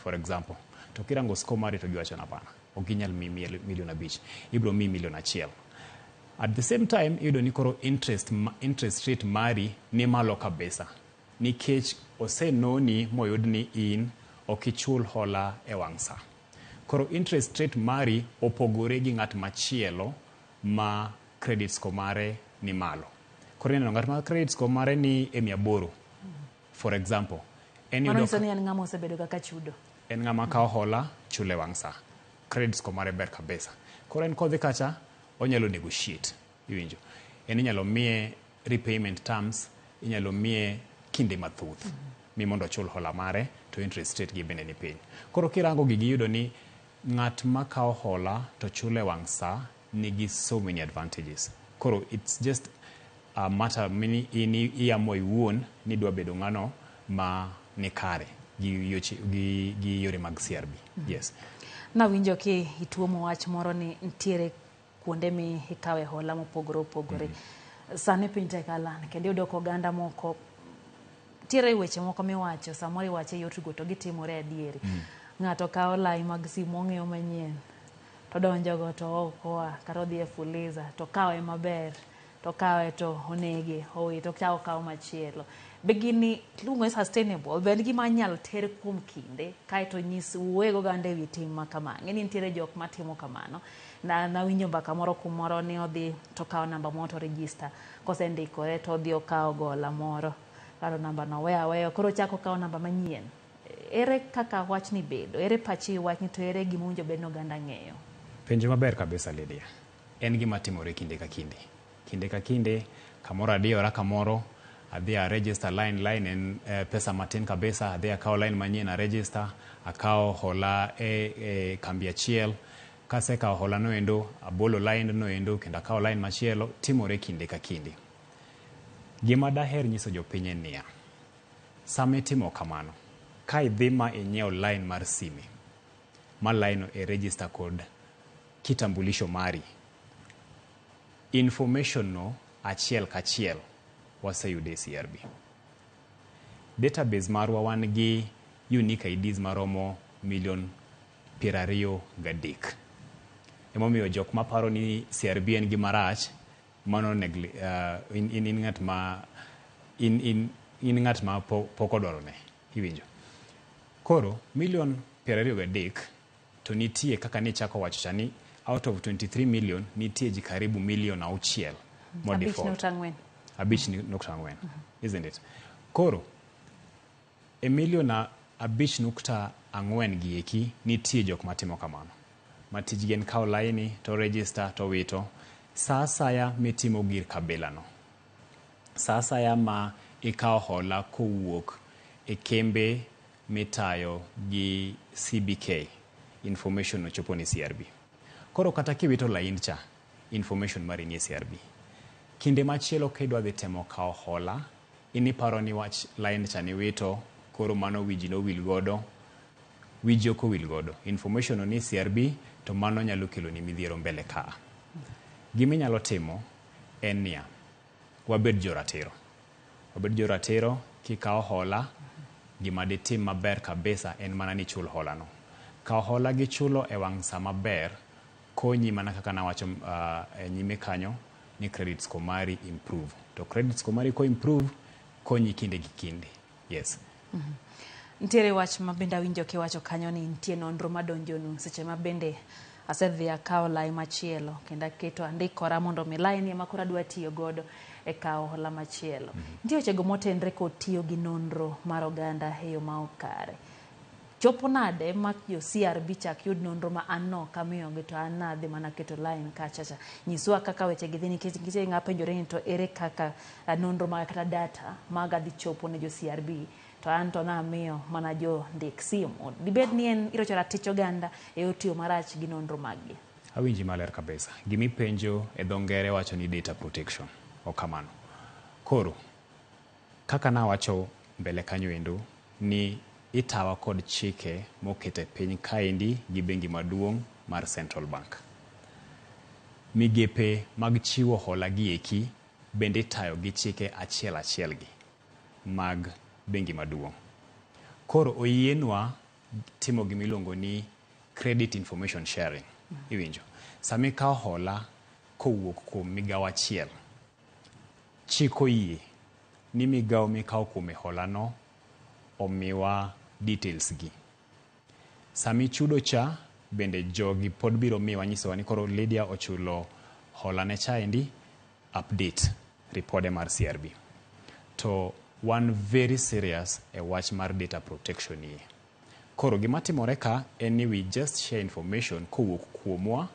Speaker 28: for example. To kirango score mari to giwacho ni hapana, ok ginyal miyi 5 million, ibiro miyi 1 million. At the same time, iyudo ni koro interest rate mari ni malo kabisa. Nikech osenoni moyud ni in ok ichul hola e wang' sa. Koro interest rate mari opogore gi ng'at machielo ma credit score mare ni malo. Koro ineno ng'at ma credit score mare ni e 800, for example. En
Speaker 1: Mano nyiso ni en ng'ama osebedo kaka chudo.
Speaker 28: En ng'ama kawo hola, chule wang' sa. Credit score mare ber kabisa. Koro en kodhi kacha, onyalo negotiate. Iwinjo? En inyalo miye repayment terms, inyalo miye kinde mathoth. Mi mondo ochul hola mare, to interest rate gi bende ni piny. Koro kirango gigi iyudo ni ng'at ma kawo hola to chule wang' sa nigi so many advantages. Koro it's just a matter mini in iamua iwuon ni idwa bedo ng'ano ma ni kare gi yore mag CRB. Yes.
Speaker 1: Nawinjo ki ituomo wach moro ni nitiere kuonde mi ikawe hola mopogore opogore. Sani piny tek alan, kendo iyudo ka oganda moko nitiere weche moko miwacho, samoro iwache e yor tugo to gitimore adieri. Ng'ato kawo lai mag simu ong'iewo manyien, to donjogo to ok oa, kata odhi e Fuliza to kawe maber, to kawe to onege, owito, ochako okawo machielo. Be gini iluongo ni sustainable? Be en gima inyalo ter kuom kinde kaeto nyis wuoye oganda ewi tim ma kama? Ang'e ni nitiere jok matimo kamano. Nawinjo mbaka moro kumoro ni odhi to okawo namba moro to register. Kosendikore to odhi okawo gola moro. Karo namba no oweyo aweya, koro ochako okawo namba manyien. Ere kaka wachni bedo? Ere pachi wachni to ere gima owinjo bed ni oganda ng'eyo?
Speaker 28: Penjo maber kabisa Lydia. En gima timore kinde ka kinde. Kinde ka kinde, kamoro adiyora kamoro, adhi a register line en pesa matin kabisa, adhi akawo line manyien a register, akawo hola e kambi achiel, kasekawo hola noendo, abolo line noendo, kendo akawo line machielo, timore kinde ka kinde. Gima daher nyiso jopiny en niya, sama itimo kamano, ka idhi ma inyiewo line mar sime, ma line no e register kod kitambulisho mari, information no achiel kachiel waseyudo e CRB. Database marwa wan gi unique IDs maromo 23 million. Emomiyo jok maparo ni CRB en gima rach, mano in ng'at ma in ng'at ma pok odwaro ne, iwinjo. Koro 23 million to nitie kaka nichako wacho cha ni out of 23 million nitie ji karibu 6 million mo default.
Speaker 1: 5.4.
Speaker 28: 5.4, isn't it? Koro e 5.4 million gi eki nitie jok matimo kamano. Ma tijgi en kawo laini to register to wito. Sa asaya mitimo gir kabila no. Sa asaya ma ikawo hola kowuok e kembe mitayo gi CBK, information no chopo ni CRB. Koro kata kiwito lain cha, information mari ni e CRB. Kinde machielo kidwa dhi temo kawo hola, in iparo ni wach line cha niwito, koro mano wiji nowil godo, wiji ok owil godo. Information no ni CRB, to mano nyalo kelo ni midhiero mbele ka. Gima inyalo timo en niya, wabed joratiro. Wabed joratiro, kikawo hola, gima ditim maber kabisa en mana ni chul hola no. Kawo hola gi chulo e wang' sa maber, konyi mana kaka nawacho e nyime kanyo, ni credit score mari improve. To credit score mari ko improve, konyi kinde gi kinde. Yes.
Speaker 1: Nitiere wach ma bende awinjo kiwacho kanyo ni nitie nonro madonjonu seche ma bende asedhi akawo lai machielo kendo aketo andikora mondo mi lai ni ema koro adwa tiyo godo e kawo hola machielo. Nitie wechego motenre kod tiyo gi nonro mar oganda e yo ma ok kare. Chopo nade ma jo CRB chak yud nonro ma an no ok amiyogi to an nadhi mana keto line kachacha. Nyiswa kaka weche gi dhi nikech nitie ng'a penjore ni to ere kaka nonro maga kata data maga dhi chopo ne jo CRB to an to namiyo mana jo ndik simu. Dibed ni en irocho ratich oganda e otiyo marach gi nonro maggi.
Speaker 28: Awinji maler kabisa. Gimipenjo e dho ngere wacho ni data protection. Ok kamano. Koro, kaka nawacho mbele kanyo endo ni itawa kod chike moket e piny kaendi gi bengi maduong' mar Central Bank. Migepe mag chiwo hola gi eki bende itayo gi chike achiel achiel gi mag bengi maduong'. Koro oyienwa timo gimiluongo ni credit information sharing. Iwinjo? Sama ikawo hola kowuok kuom migawo achiel, chik oyie ni migawo mikawo kuome hola no omiwa details gi. Sama ichudo cha, bende jogi pod biro miwa nyisowa ni koro Lydia ochulo hola ne chaendi, update ripode mar CRB. To wan very serious e wach mar data protection ni. Koro gima timore ka en ni we just share information kowuok kuomwa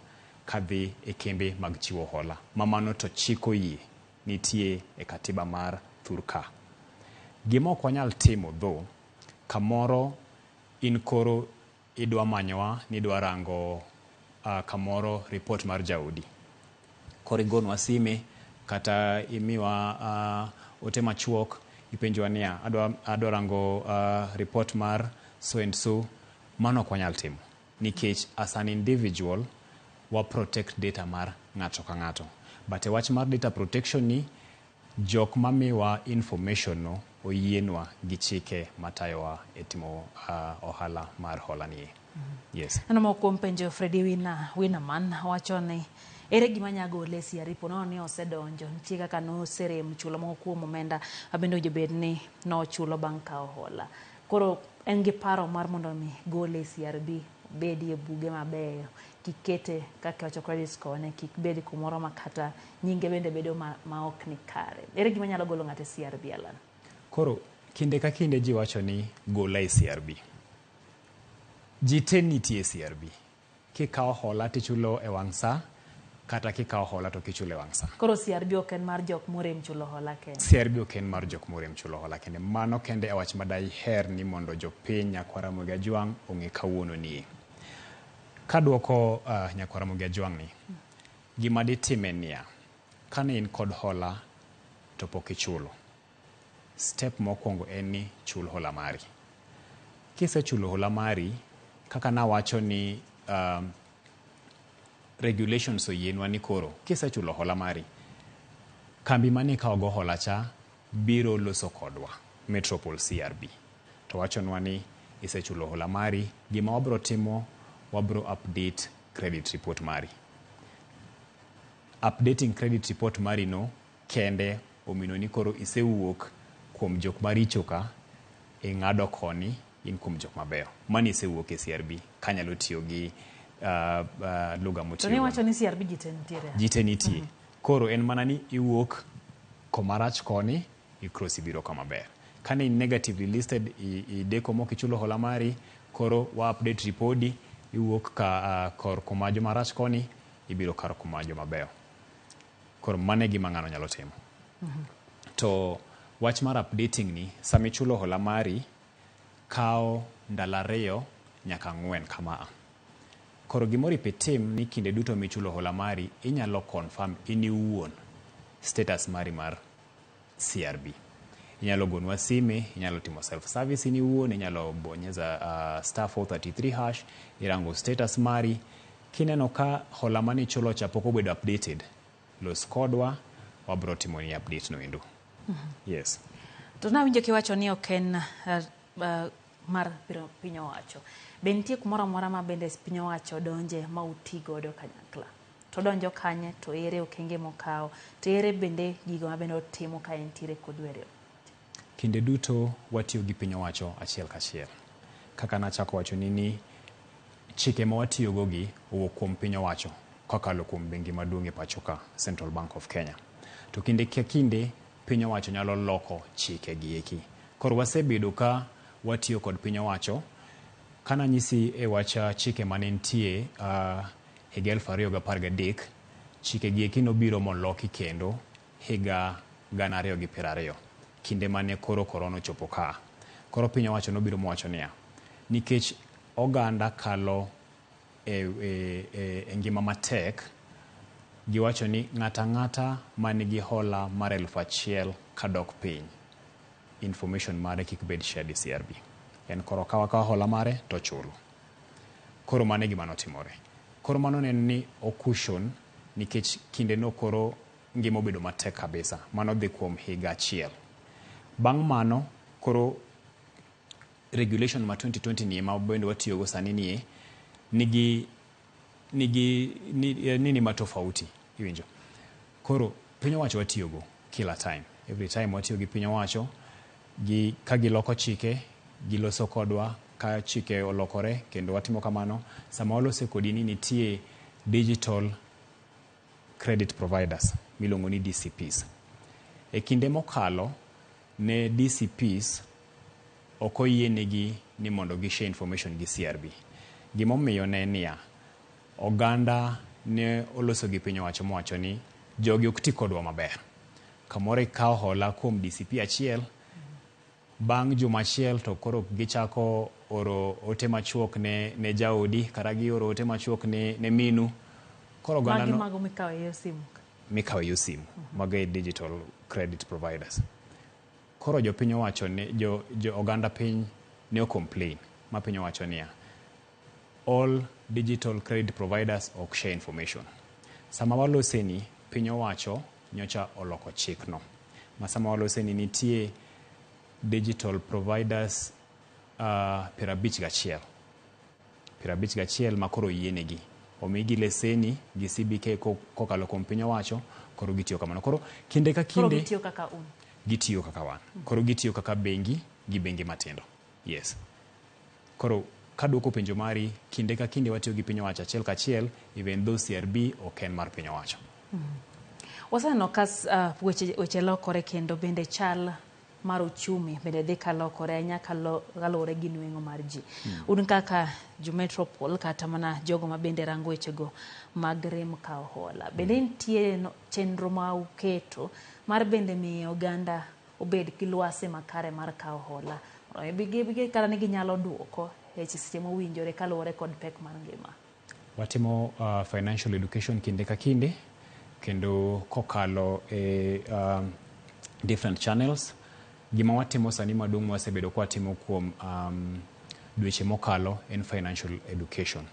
Speaker 28: kadhi e kembe mag chiwo hola. Ma mano to chik oyie nitie e katiba mar thur ka. Gima ok wanyal timo though, kamoro in koro idwa manyowa ni idwa rango kamoro report mar jaodi. Koro igonwa sime kata imiwa ote machuok ipenjowa niya adwa rango report mar so and so, mano ok wanyal timo nikech as an individual wa protect data mar ng'ato ka ng'ato. But e wach mar data protection ni, jok mamiwa information no oyienwa gi chike matayowa e timo ohala mar hola ni. Yes.
Speaker 1: Aneno moko kuom penjo Freddy Winaman wacho ni ere gima nya gole e CRB po nono ni osedonjo, nitie kaka noserem chulo moko kuom omenda mabende owinjo bed ni nochulo bang' kawo hola. Koro en gi paro mar mondo mi gole e CRB obedi e buge mabeyo, kik kete kaka iwacho credit score ne kik bed kumoro ma kata nyinge bende bedo ma ok ni kare. Ere gima nyalo golo ng'ato e CRB, Alan?
Speaker 28: Koro kinde ka kinde ji wacho ni gola e CRB. Ji te nitie e CRB. Kikawo hola tichulo e wang' sa, kata kikawo hola to kichulo e wang' sa.
Speaker 1: Koro CRB ok en mar jok morem chulo hola kende.
Speaker 28: CRB ok en mar jok morem chulo hola kende. Mano kende e wach madaher ni mondo jopiny Nyakwar Ramogi Ajwang' ong'e kawuono nie. Kaduoko Nyakwar Ramogi Ajwang' ni, gima ditime niya, kane in kod hola to pok ichulo, step mokwongo en ni chul hola mari. Kisechulo hola mari, kaka nawacho ni regulations oyienwa ni koro kisechulo hola mari, kambi mane ikawo go hola cha biro loso kodwa, Metropol CRB. To wachonwa ni isechulo hola mari, gima wabro timo, wabro update credit report mari. Updating credit report mari no kende omino ni koro isewuok kuom jok maricho ka, ing'ado koni in kuom jok mabeyo. Mani isewuok e CRB kanyalo tiyo gi lugha
Speaker 1: To
Speaker 28: motiyo.
Speaker 1: niwacho ni CRB ji te nitiere.
Speaker 28: Ji te nitie. Koro en mana ni iwuok komarach koni, i-cross ibiro kama ber. Kane in negatively listed, ideko mok ichulo hola mari, koro wa update ripodi, iwuok ka kor kuma joma rach koni, ibiro kar kuma joma beyo. Koro mano e gima ng'ano nyalo timo. To wach mar updating ni, sama ichulo hola mari, kawo ndalo 2 nyaka 4 kama. Koro gimoro itim ni kinde duto michulo hola mari, inyalo confirm in iwuon status mari mar CRB. Inyalo gonwa sime, inyalo timo self service in iwuon, inyalo bonyeza *433 hash, irango status mari. Kineno ka hola mane ichulo cha pok obedo updated, los kodwa, wabro timoni update no endo. Yes.
Speaker 1: To nawinjo kiwacho ni ok en mar piny owacho. Be nitie kumoro amora ma bende piny owacho donje ma uti godo kanyakla? To donjo kanye, to ere okenge mokawo, to ere bende gigo ma bende otimo ka entiere kod were?
Speaker 28: Kinde duto watiyo gi piny owacho achiel kachiel. Kaka nachako wacho ni chike ma watiyogo gi owuok kuom piny owacho kokalo kuom bengi maduong' e pacho ka, Central Bank of Kenya. To kinde ka kinde piny owacho nyalo loko chike gi eki. Koro wasebedo ka watiyo kod piny owacho Kananyisi e wach chike mane nitie higa 2013, chike gi eki nobiro moloki kendo higa 2020, kinde mane koro korona ochopo ka. Koro piny owacho nobiro mowacho niya, nikech oganda kalo e ngima matek, giwacho ni ng'ata ang'ata manigi hola mar 1000 kadok piny, information mare kik bed shared e CRB. En koro okawo akawa hola mare to ochulo. Koro mano e gima notimore. Koro mano neno ni o cushion nikech kindeno koro ngima obedo matek kabisa. Mano dhi kuom higa achiel. Bang' mano, koro regulation ma 2020 ni ema bende watiyogo sani nie, nigi nini ma tofauti, iwinjo. Koro piny owacho watiyogo kila time. Every time watiyo gi piny owacho, ka giloko chike, giloso kodwa, ka chike olokore, kendo watimo kamano. Sama walose kodi ni nitie digital credit providers, miluongo ni DCPs. E kinde mokalo, ne DCPs ok oyienegi ni mondo gi share information gi CRB. Gimomiyo ne niya, oganda ne oloso gi piny owacho mowacho ni jogi ok ti kodwa maber. Kamoro ikawo hola kuom DCP achiel, bang' juma achiel to koro gichako oro ote machuok ne jaodi, kata gioro ote machuok ne minu. Koro oganda
Speaker 22: Magi mago mikawo e yor simu.
Speaker 28: Mikawo e yor simu. Mago e digital credit providers. Koro jopiny owacho ni jo oganda piny ne o complain ma piny owacho niya, all digital credit providers ok share information. Sama waloseni, piny owacho nyocha oloko chikno. Ma sama waloseni nitie digital providers 51. 51 ma koro oyienegi. Omigi leseni gi CBK kokalo kuom piny owacho, koro gitiyo kamano. Koro kinde ka
Speaker 22: Koro
Speaker 28: kinde
Speaker 22: gitiyo kaka un.
Speaker 28: Gitiyo kaka wan. Koro gitiyo kaka bengi gi bengi matindo. Yes. Koro kaduoko penjo mari, kinde ka kinde watiyo gi piny owacho achiel kachiel, even though CRB ok en mar piny owacho.
Speaker 1: Waseneno ka weche lokore kendo bende chal mar uchumi bende dhi kalokore ahinya kaluwore gi nweng'o mar ji. Un kaka jo Metropol kata mana jogo ma bende rango wechego mag rem kawo hola. Bende nitie chenro ma uketo mar bende miyo oganda obed gi lwasi makare mar kawo hola. Kata ni ginyalo duoko e seche mowinjore kaluwore kod pek mar ngima.
Speaker 28: Watimo financial education kinde ka kinde kendo kokalo e different channels. Gima watimo sani maduong' mwasebedo ka watimo kuom dweche mokalo en financial education.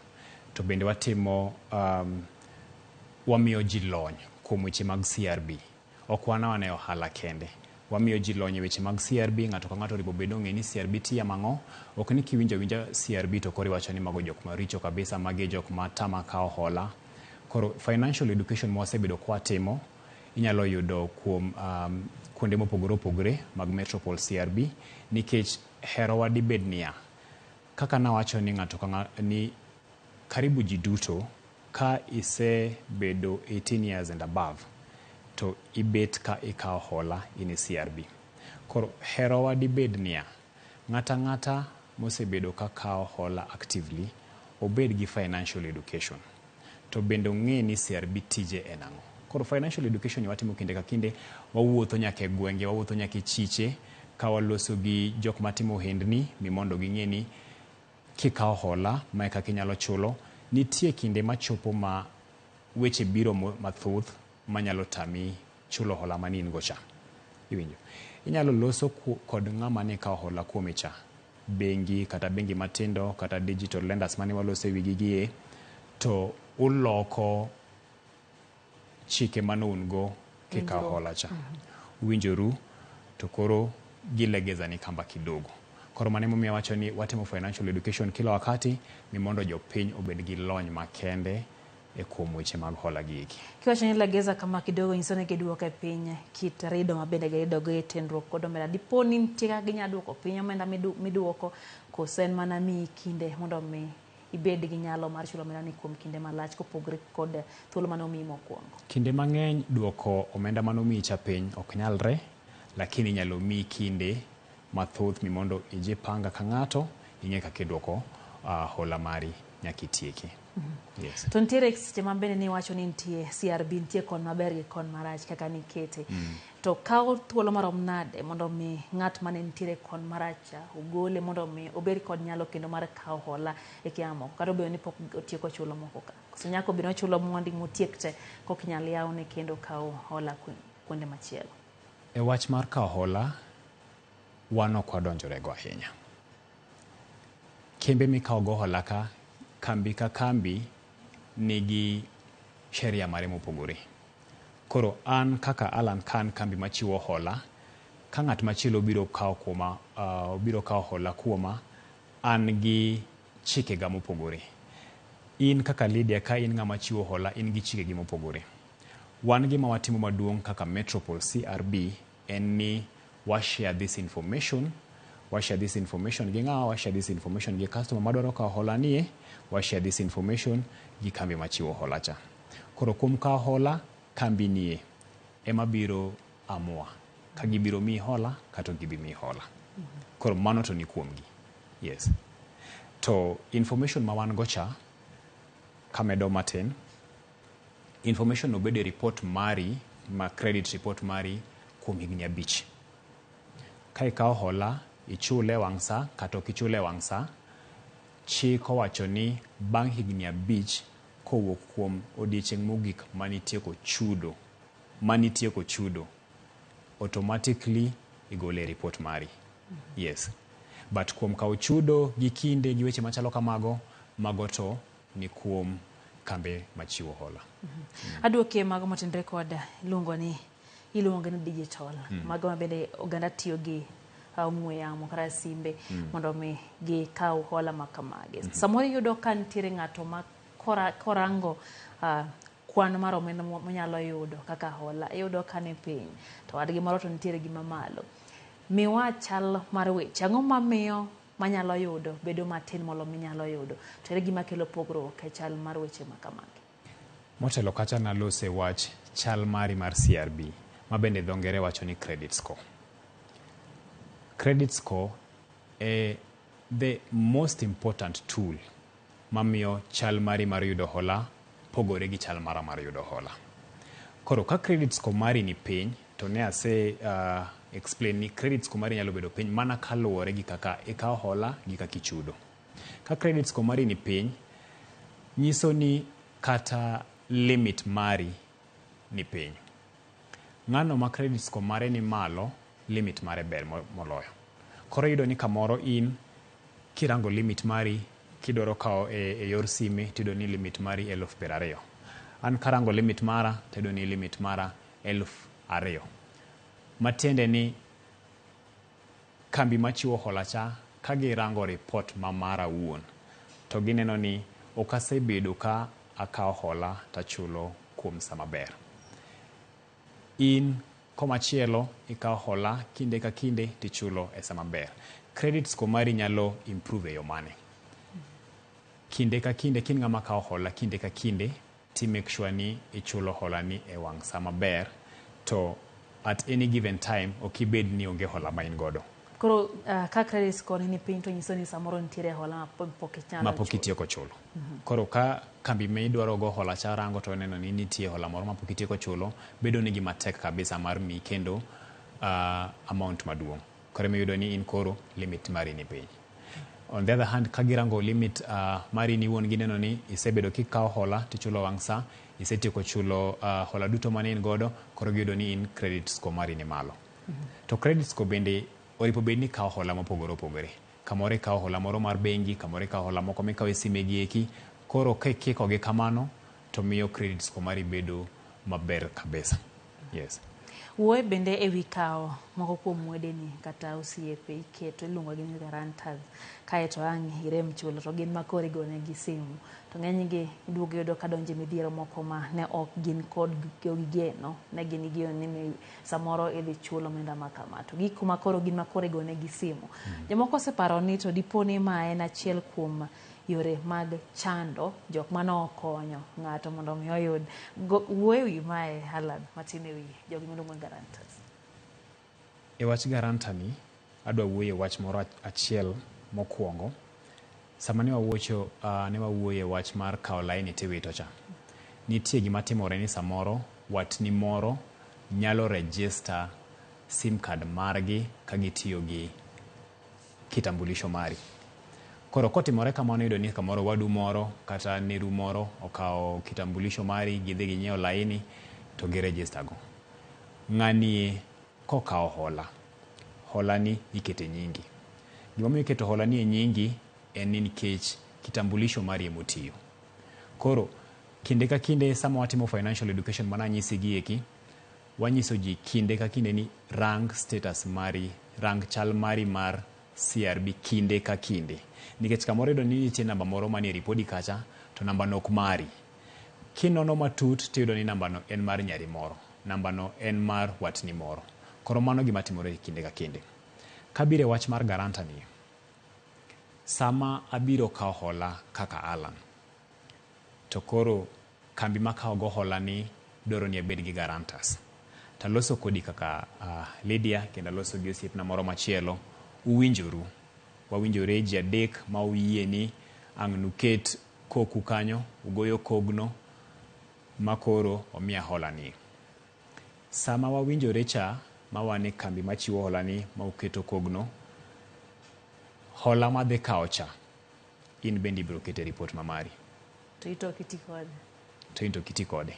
Speaker 28: To bende watimo wamiyo ji lony kuom weche mag CRB. Ok wan awana e ohala kende. Wamiyo ji lony e weche mag CRB, ng'ato ka ng'ato onego bed ong'e ni CRB tiyo mang'o. Ok ni kiwinjo awinja CRB to koro iwacho ni mago jok maricho kabisa, magi jok ma tama kawo hola. Koro financial education mwasebedo ka watimo inyalo yudo kuom kuonde mopogore opogore mag Metropol CRB, nikech herowa dibed niya, kaka nawacho ni ng'ato ka ng'ato ni karibu ji duto ka isebedo 18 years and above to ibet ka ikawo hola in e CRB. Koro herowa dibed niya, ng'ata ang'ata mosebedo ka kawo hola actively obed gi financial education. To bende ong'e ni CRB tije en ang'o. Koro financial education watimo kinde ka kinde, wawuotho nyaka e gwenge, wawuotho nyaka e chiche, ka waloso gi jok matimo ohendni mi mondo ging'e ni kikawo hola ma e kaka inyalo chulo. Nitie kinde machopo ma weche biro mathoth manyalo tami chulo hola mane in go cha. Iwinjo? Inyalo loso kod ng'ama ne ikawo hola kuome cha. Bengi kata bengi matindo kata digital lenders mane waloso e wigi gie, to uloko chike mane un go kikawo hola cha. Uwinjoru to koro gilegeza ni kamba kidogo. Koro mano emomiyo awacho ni watimo financial education kila wakati mi mondo jopiny obed gi lony makende e kuom weche mag hola gi eki.
Speaker 1: Kiwacho ni legeza kama kidogo nyiso ni giduoke piny kit rido ma bende giridogo e tenruok kod omenda. Dipo ni nitie kaka ginyalo duoko piny omenda miduoko, koso en mana miyi kinde mondo mi ibed gi nyalo mar chulo omenda ni kuom kinde malach kopogore kod thuolo mane omiyi mokwongo.
Speaker 28: Kinde mang'eny duoko omenda mane omiyi cha piny ok nyalre, lakini inyalo miyi kinde mathoth mi mondo ijipanga ka ng'ato ing'e kaka iduoko hola mari nyaka itieki. Yes.
Speaker 3: To nitiere seche ma bende niwacho ni nitie CRB nitie kon maber gi kon marach kaka nikete. To kawo thuolo marom nade mondo mi ng'at mane nitiere kon marach cha ogole mondo mi obed kod nyalo kendo mar kawo hola e kema moko kata obedo ni pok otieko chulo moko ka. Koso nyaka obed ni ochulo mondi motiek te kok nyal yawne kendo kawo hola kuonde machielo.
Speaker 28: E wach mar kawo hola, wan ok wadonjorego ahinya. Kembe mikawogo hola ka, kambi ka kambi nigi sheria mare mopogore. Koro an kaka Alan Khan, kambi machiwo hola, ka ng'at machielo biro kawo kuoma, obiro kawo hola kuoma, an gi chikega mopogore. In kaka Lydia, ka in ng'ama chiwo hola, in gi chikegi mopogore. Wan gima watimo maduong' kaka Metropol CRB en ni wa share this information, wa share this information gi ng'awa, wa share this information gi customer madwaro kawo hola nie, wa share this information gi kambi machiwo hola cha. Koro kuom kawo hola, kambi nie ema biro amua ka gibiro miyi hola kata ok gibi miyi hola. Koro mano to ni kuomgi. Yes. To information ma wan go cha, kamedo matin, information no bedo e report mari, ma credit report mari kuom higni 5. Ka ikawo hola, ichule wang' sa kata ok ichule wang' sa, chik owacho ni bang' higni 5 kowuok kuom odiechieng' mogik manitieko chudo, automatically igole e report mari. Yes. But kuom kawo chudo gi kinde gi weche machalo kamago, mago to ni kuom kambe machiwo hola.
Speaker 3: Aduokie mago motenore kod iluongo ni digital. Mago ma bende oganda tiyo gi ong'we yamo kata simbe mondo mi gikaw hola ma kamagi. Samoro iyudo ka nitiere ng'ato ma korango kwan mar omenda monyalo yudo kaka hola, iyudo ka ni piny, to wadgi moro to nitiere gi mamalo. Miwa chal mar weche, ang'o mamiyo manyalo yudo bedo matin molo minyalo yudo? To ere gima kelo pogruok e chal mar weche ma kamagi?
Speaker 28: Motelo kacha nalose wach chal mari mar CRB, ma bende dho ngere wacho ni credit score. Credit score e the most important tool mamiyo chal mari mar yudo hola pogore gi chal mara mar yudo hola. Koro ka credit score mari ni piny, to ne ase explain ni credit score mari nyalo bedo piny mana kaluwore gi kaka ikawo hola gi kaka ichudo. Ka credit score mari ni piny, nyiso ni kata limit mari ni piny. Ng'ano ma credit score mare ni malo, limit mare ber moloyo. Koro iyudo ni kamoro in kirango limit mari kidwaro kawo e yor sime tiyudo ni limit mari 20,000. An karango limit mara tiyudo ni limit mara 2,000. Matiende ni kambi machiwo hola cha ka girango report ma mara wuon to gineno ni ok asebedo ka akawo hola tachulo kuom sa maber. In komachielo ikawo hola kinde ka kinde tichulo e sa maber. Credit score mari nyalo improve e yo mane? Kinde ka kinde kin ng'ama kawo hola kinde ka kinde ti make sure ni ichulo hola ni e wang' sa maber, to at any given time ok ibed ni onge hola ma in godo.
Speaker 3: Koro ka credit score ni piny to nyiso ni samoro nitiere hola ma
Speaker 28: pok itieko chulo. Koro ka kambi ma idwaro go hola cha rango to neno ni nitie hola moro ma pok itieko chulo, bedo ni gima tek kabisa mar mi kendo amount maduong'. Koro ema ni in koro limit mari ni piny. On the other hand, ka girango limit mari ni wuon gineno ni isebedo kikawo hola tichulo wang' sa, isetieko chulo hola duto mane in godo, koro giyudo ni in credit score mari ni malo. To credit score bende oripo bed ni kawo hola mopogore opogore. Kamoro ikawo hola moro mar bengi, kamoro ikawo hola moko mikawo e sime gi eki. Koro ka ikikogi kamano to miyo credit score mari bedo maber kabisa. Yes.
Speaker 3: Wuoye bende e wi kawo moko kuom wedeni kata osiepe iketo iluongo gi ni guarantors, kaeto ang' irem chulo to gin ma koro igonegi simu to ng'enygi iduogo yudo ka donjo e midhiero moko ma ne ok gin kod geno, ne gin gi ni samoro idhi chul omenda ma kama to gik ma koro gin ma koro igonegi simu. Jomoko oseparo ni to dipo ni ma en achiel kuom yore mag chando jok mane okonyo ng'ato mondo mi oyud. Wuoyo wi mae Alan matin e wi jogi miluongo ni guarantors.
Speaker 28: E wach guarantor ni, adwa wuoyo e wach moro achiel mokwongo. Sama ne wawuocho, ne wawuoyo e wach mar kawo laini tiwito cha. Nitie gima timore ni samoro watni moro nyalo register sim card margi ka gitiyo gi kitambulisho mari. Koro kotimore kamano iyudo ni kamoro wadu moro kata neru moro okawo kitambulisho mari gidhi ginyiewo laini to gi register go. Ng'ani kokawo hola, hola ni ikete nyingi. Gimomiyo iketo hola ni e nyingi en ni nikech kitambulisho mari emotiyo. Koro kinde ka kinde sama watimo financial education mana anyisi gi eki, wanyiso ji kinde ka kinde ni rang status mari, rang chal mari mar CRB kinde ka kinde. Nikech kamoro iyudo ni nitie namba moro manie ripodi kacha, to namba no ok mari. Kinono matut tiyudo ni namba no en mar nyari moro, namba no en mar watni moro. Koro mano gima timore kinde ka kinde. Kabiro e wach mar guarantor ni, sama abiro kawo hola kaka Alan, to koro kambi makawo go hola ni dwaro ni abed gi guarantors. Taloso kodi kaka Lydia, kendo aloso gi osiepna moro machielo, uwinjoru. Wawinjore ji adek ma uyie ni ang' nuket koku kanyo, ugoyo kogno, ma koro omiya hola ni. Sama wawinjore cha, ma wan e kambi machiwo hola ni, ma uketo kogno, hola madhi kawo cha, in bende ibiro keto e report ma mari.
Speaker 3: To ito ok iti kode.
Speaker 28: To in to ok iti kode.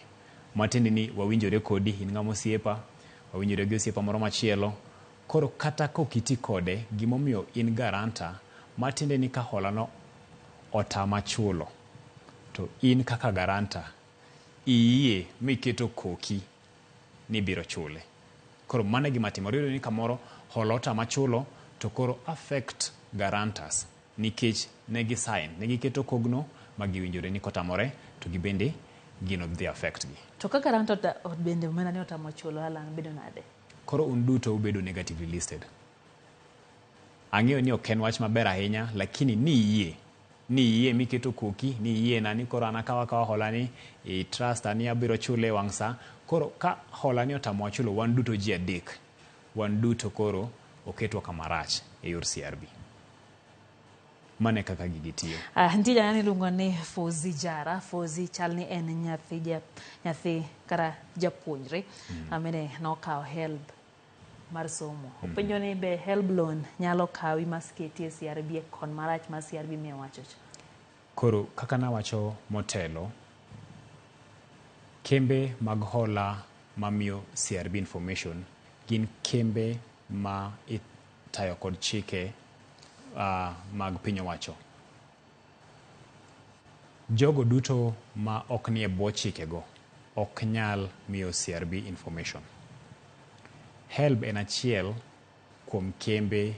Speaker 28: Matiende ni wawinjore kodi, in ng'ama osiepa, wawinjore gi osiepa moro machielo. Koro kata kok iti kode, gimomiyo in guarantor, matiende ni ka hola no otama chulo, to in kaka guarantor, iyie miketo koki ni ibiro chule. Koro mano e gima timore. Iyudo ni kamoro hola otama chulo, to koro affect guarantors nikech ne gi sign, ne giketo kogno ma giwinjore ni kotamore to gibende gino dhi affect gi.
Speaker 3: To ka guarantor bende omenda ni otamo chulo, Alan, bedo nade?
Speaker 28: Koro un duto ubedo negatively listed. Ang'eyo ni ok en wach maber ahinya, lakini ni iyie miketo koki, ni iyie na ni koro an akawa akawa hola ni, i trust ni abiro chule wang' sa. Koro ka hola ni otamowa chulo, wan duto ji adek, wan duto koro oketwa kama rach e yor CRB. Mano e kaka gigi tiyo.
Speaker 3: Nitie jana iluongo ni Fozi Jara. Fozi chal ni en nyathi kata japuonjre. Amene nokawo HELB mar somo. Openjo ni be HELB loan nyalo kawi masketi e CRB e kon marach mar CRB miwacho cha.
Speaker 28: Koro kaka nawacho motelo, kembe mag hola mamiyo CRB information gin kembe ma itayo kod chike mag piny owacho. Jogo duto ma ok nie bwo chikego ok nyal miyo CRB information. HELB en achiel kuom kembe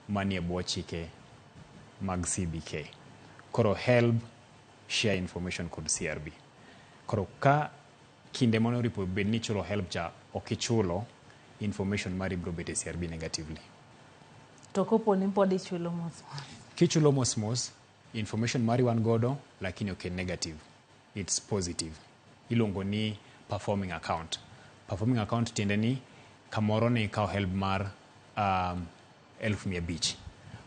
Speaker 28: manie bwo chike mag CBK. Koro HELB share information kod CRB. Koro ka kinde mane oripo bed ni ichulo HELB cha ok ichulo, information mari biro bet e CRB negatively.
Speaker 3: To kopo ni pod ichulo mos mos?
Speaker 28: Kichulo mos mos, information mari wan godo, lakini ok en negative. It's positive. Iluongo ni performing account. Performing account tiende ni kamoro ne ikawo HELB mar 500,000.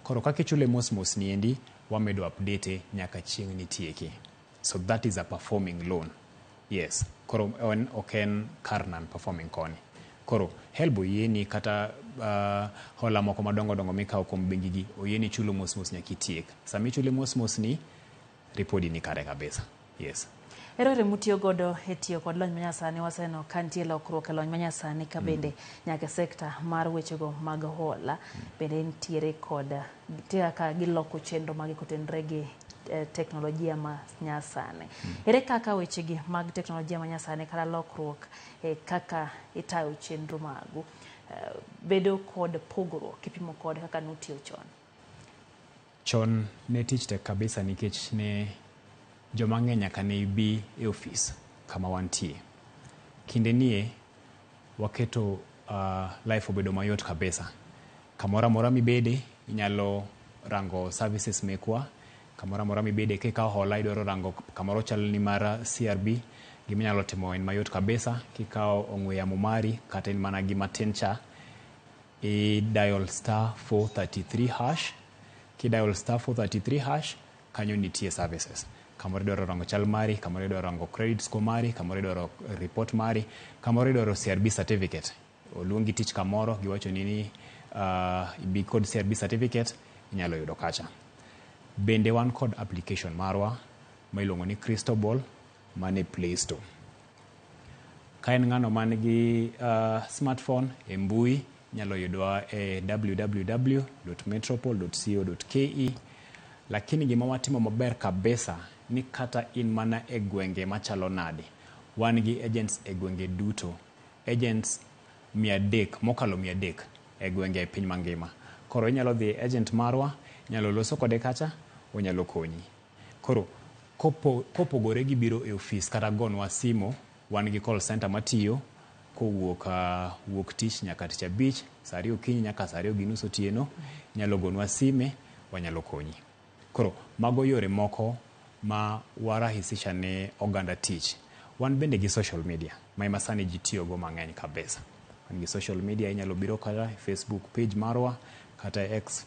Speaker 28: Koro kaka ichule mos mos niendi, wamedo update nyaka chieng' nitieke. So that is a performing loan. Yes. Koro en ok en kar non performing koni. Koro HELB oyieni kata hola moko madongo dongo mikawo kuom bengi gi oyieni chulo mos mos nyaka itiek. Sama ichule mos mos ni, ripodi ni kare kabisa. Yes.
Speaker 3: Ere mutiyo godo e tiyo kod lony manyasani, waseneno ka nitie lokruok e lony manyasani ka bende nyaka e sekta mar wechego mag hola bende nitiere kod nitie kaka giloko chenro magi kotenore gi teknolojia ma nyasani. Ere kaka wechegi mag teknolojia ma nyasani kata lokruok e kaka itayo chenro magu bedo kod pogruok kipimo kod kaka nutiyo chon?
Speaker 28: Chon ne tich tek kabisa nikech ne joma ng'eny nyaka ne bi e ofis kama wantie. Kinde nie waketo life obedo mayot kabisa. Kamoro amora mibede inyalo rango services mekwa, kamoro amora mibede kikawo hola idwaro rango kamoro chal ni mar CRB, giminyalo timo en mayot kabisa. Kikawo ong'we yamo mari kata in mana gi matin cha, i dial star 433 hash, Kidial star 433 hash, kanyo nitie services. Kamoro idwaro rango chal mari, kamoro idwaro rango credit score mari, kamoro idwaro report mari, kamoro idwaro CRB certificate. Oluongi tich kamoro, giwachoni ni ibi kod CRB certificate, inyalo yudo kacha. Bende wan kod application marwa ma iluongo ni Cristobal mane Play Store. Ka en ng'ano man gi smartphone e mbui, inyalo yudwa e www.metropol.co.ke. Lakini gima watimo maber kabisa ni kata in mana e gwenge machalo nade, wan gi agents e gwenge duto. Agents 300, mokalo 300 e gwenge e piny mangima. Koro inyalo dhi agent marwa, inyalo loso kode kacha, onyalo konyi. Koro kopogore gi biro e ofis kata gonwa simo, wan gi call center matiyo kowuok wuok tich nyaka tich abich, saa 2 okinyi nyaka saa 2:30 otieno, inyalo gonwa sime, wanyalo konyi. Koro mago yore moko ma warahisisha ne oganda tich. Wan bende gi social media, ma ema sani ji tiyogo mang'eny kabisa. Wan gi social media, inyalo biro kata e Facebook page marwa, kata e X,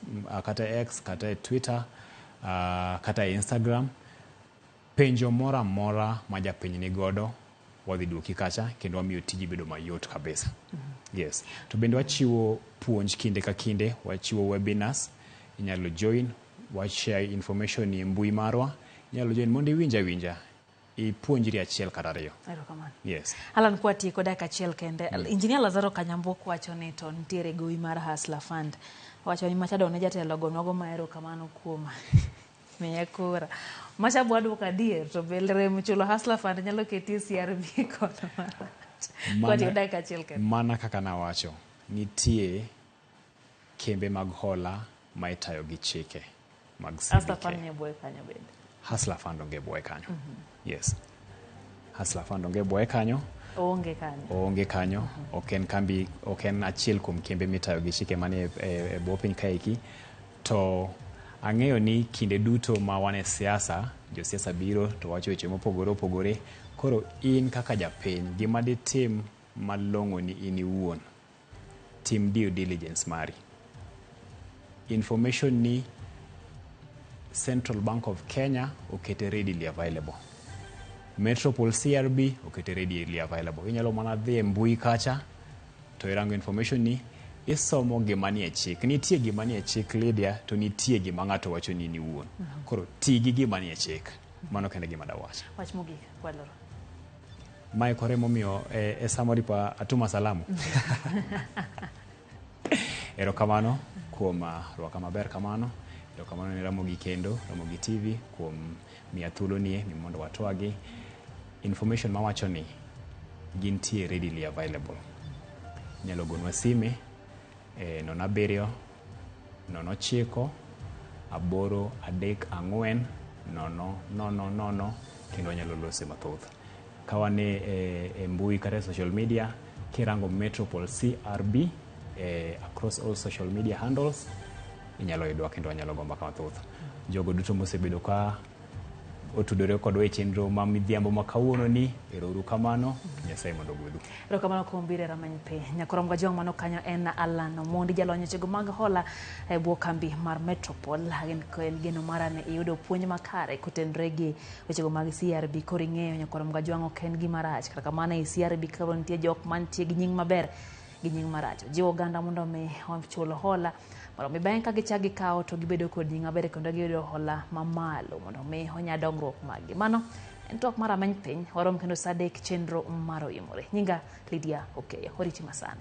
Speaker 28: kata e Twitter, kata e Instagram. Penjo moro amora ma japiny ni godo, wadhi duoki kacha, kendo wamiyo tiji bedo mayot kabisa. Yes. To bende wachiwo puonj kinde ka kinde, wachiwo webinars, inyalo join, washare information e mbui marwa, inyalo join mondo iwinj awinja, ipuonjri achiel kata ariyo.
Speaker 3: Erokamano.
Speaker 28: Yes.
Speaker 3: Alan, kwatieko dakika achiel kende. Engineer Lazaro Kanyambuok wacho ni to nitiere gowi mar Hustler Fund. Wacho ni macha done jatelo gonwago ma erokamano kuom miye kura. Macha bwadwoko adier to be rem chulo Hustler Fund nyalo keti e CRB kono marach. Kwatieko dakika achiel kende.
Speaker 28: Mana kaka nawacho, nitie kembe mag hola ma itayo gi chike mag
Speaker 3: Hustler
Speaker 28: CBK.
Speaker 3: Fund nie bwoye kanyo bende.
Speaker 28: Hustler Fund onge bwoye kanyo. Yes. Hustler Fund onge bwoye kanyo.
Speaker 3: Oonge kanyo.
Speaker 28: Oonge kanyo. Ok en kambi, ok en achiel kuom kembe mitayo gi chike manie e bwo piny kaeki. To ang'eyo ni kinde duto ma wan e siasa, josiasa biro to wacho weche mopogore opogore. Koro in kaka japiny, gima ditim malong'o ni in iwuon, tim due diligence mari. Information ni Central Bank of Kenya okete readily available. Metropol CRB okete readily available. Inyalo mana dhi e mbui kacha to irango information ni, isomo gima nie chik. Nitie gima nie chik Lydia, to nitie gima ng'ato wacho ni in iwuon. Koro ti gi gima nie chik. Mano kende gima dawacho.
Speaker 3: Wach mogik, waloro.
Speaker 28: Mae kore momiyo e summary pa atuma salamu. Erokamano kuom rwaka maber kamano. Erokamano ne Ramogi kendo, Ramogi TV kuom miya thuolo nie ni mondo watwagi. Information mawacho ni gintie readily available. Inyalo gonwa sime e 07 09 8 3 4 0 0 0 kendo wanyalo lose mathoth. Ka wan e mbui kata e social media, kirango Metropol CRB across all social media handles, inyalo yudwa kendo wanyalo go mbaka mathoth. Jogo duto mosebedo ka otudore kodwa e chenro ma midhiambo ma kawuono ni, ero uru kamano, Nyasaye mondo ogwedhu.
Speaker 3: Erokamano kuom biro e rameny piny. Nyakorom Gajwang' mano kanyo en Alan Omondi, jalony wechego mag hola e bwo kambi mar Metropol. En geno mara ni iyudo puonj makare kotenore gi wechego mag CRB. Koro ing'eyo Nyakorom Gajwang' ok en gima rach. Kata kamano e CRB koro nitie jok mantie gi nying maber gi nying marach. Jiwo oganda mondo mi ochul hola mondo mi bang'e ka gichak gikawo to gibedo kod nying maber kendo giyudo hola mamalo mondo mi onya dongruok maggi. Mano en twak mar rameny piny. Warom kendo saa 3 chenro mar Oimore. Nyinga Lydia Okeyo. Oriti masani.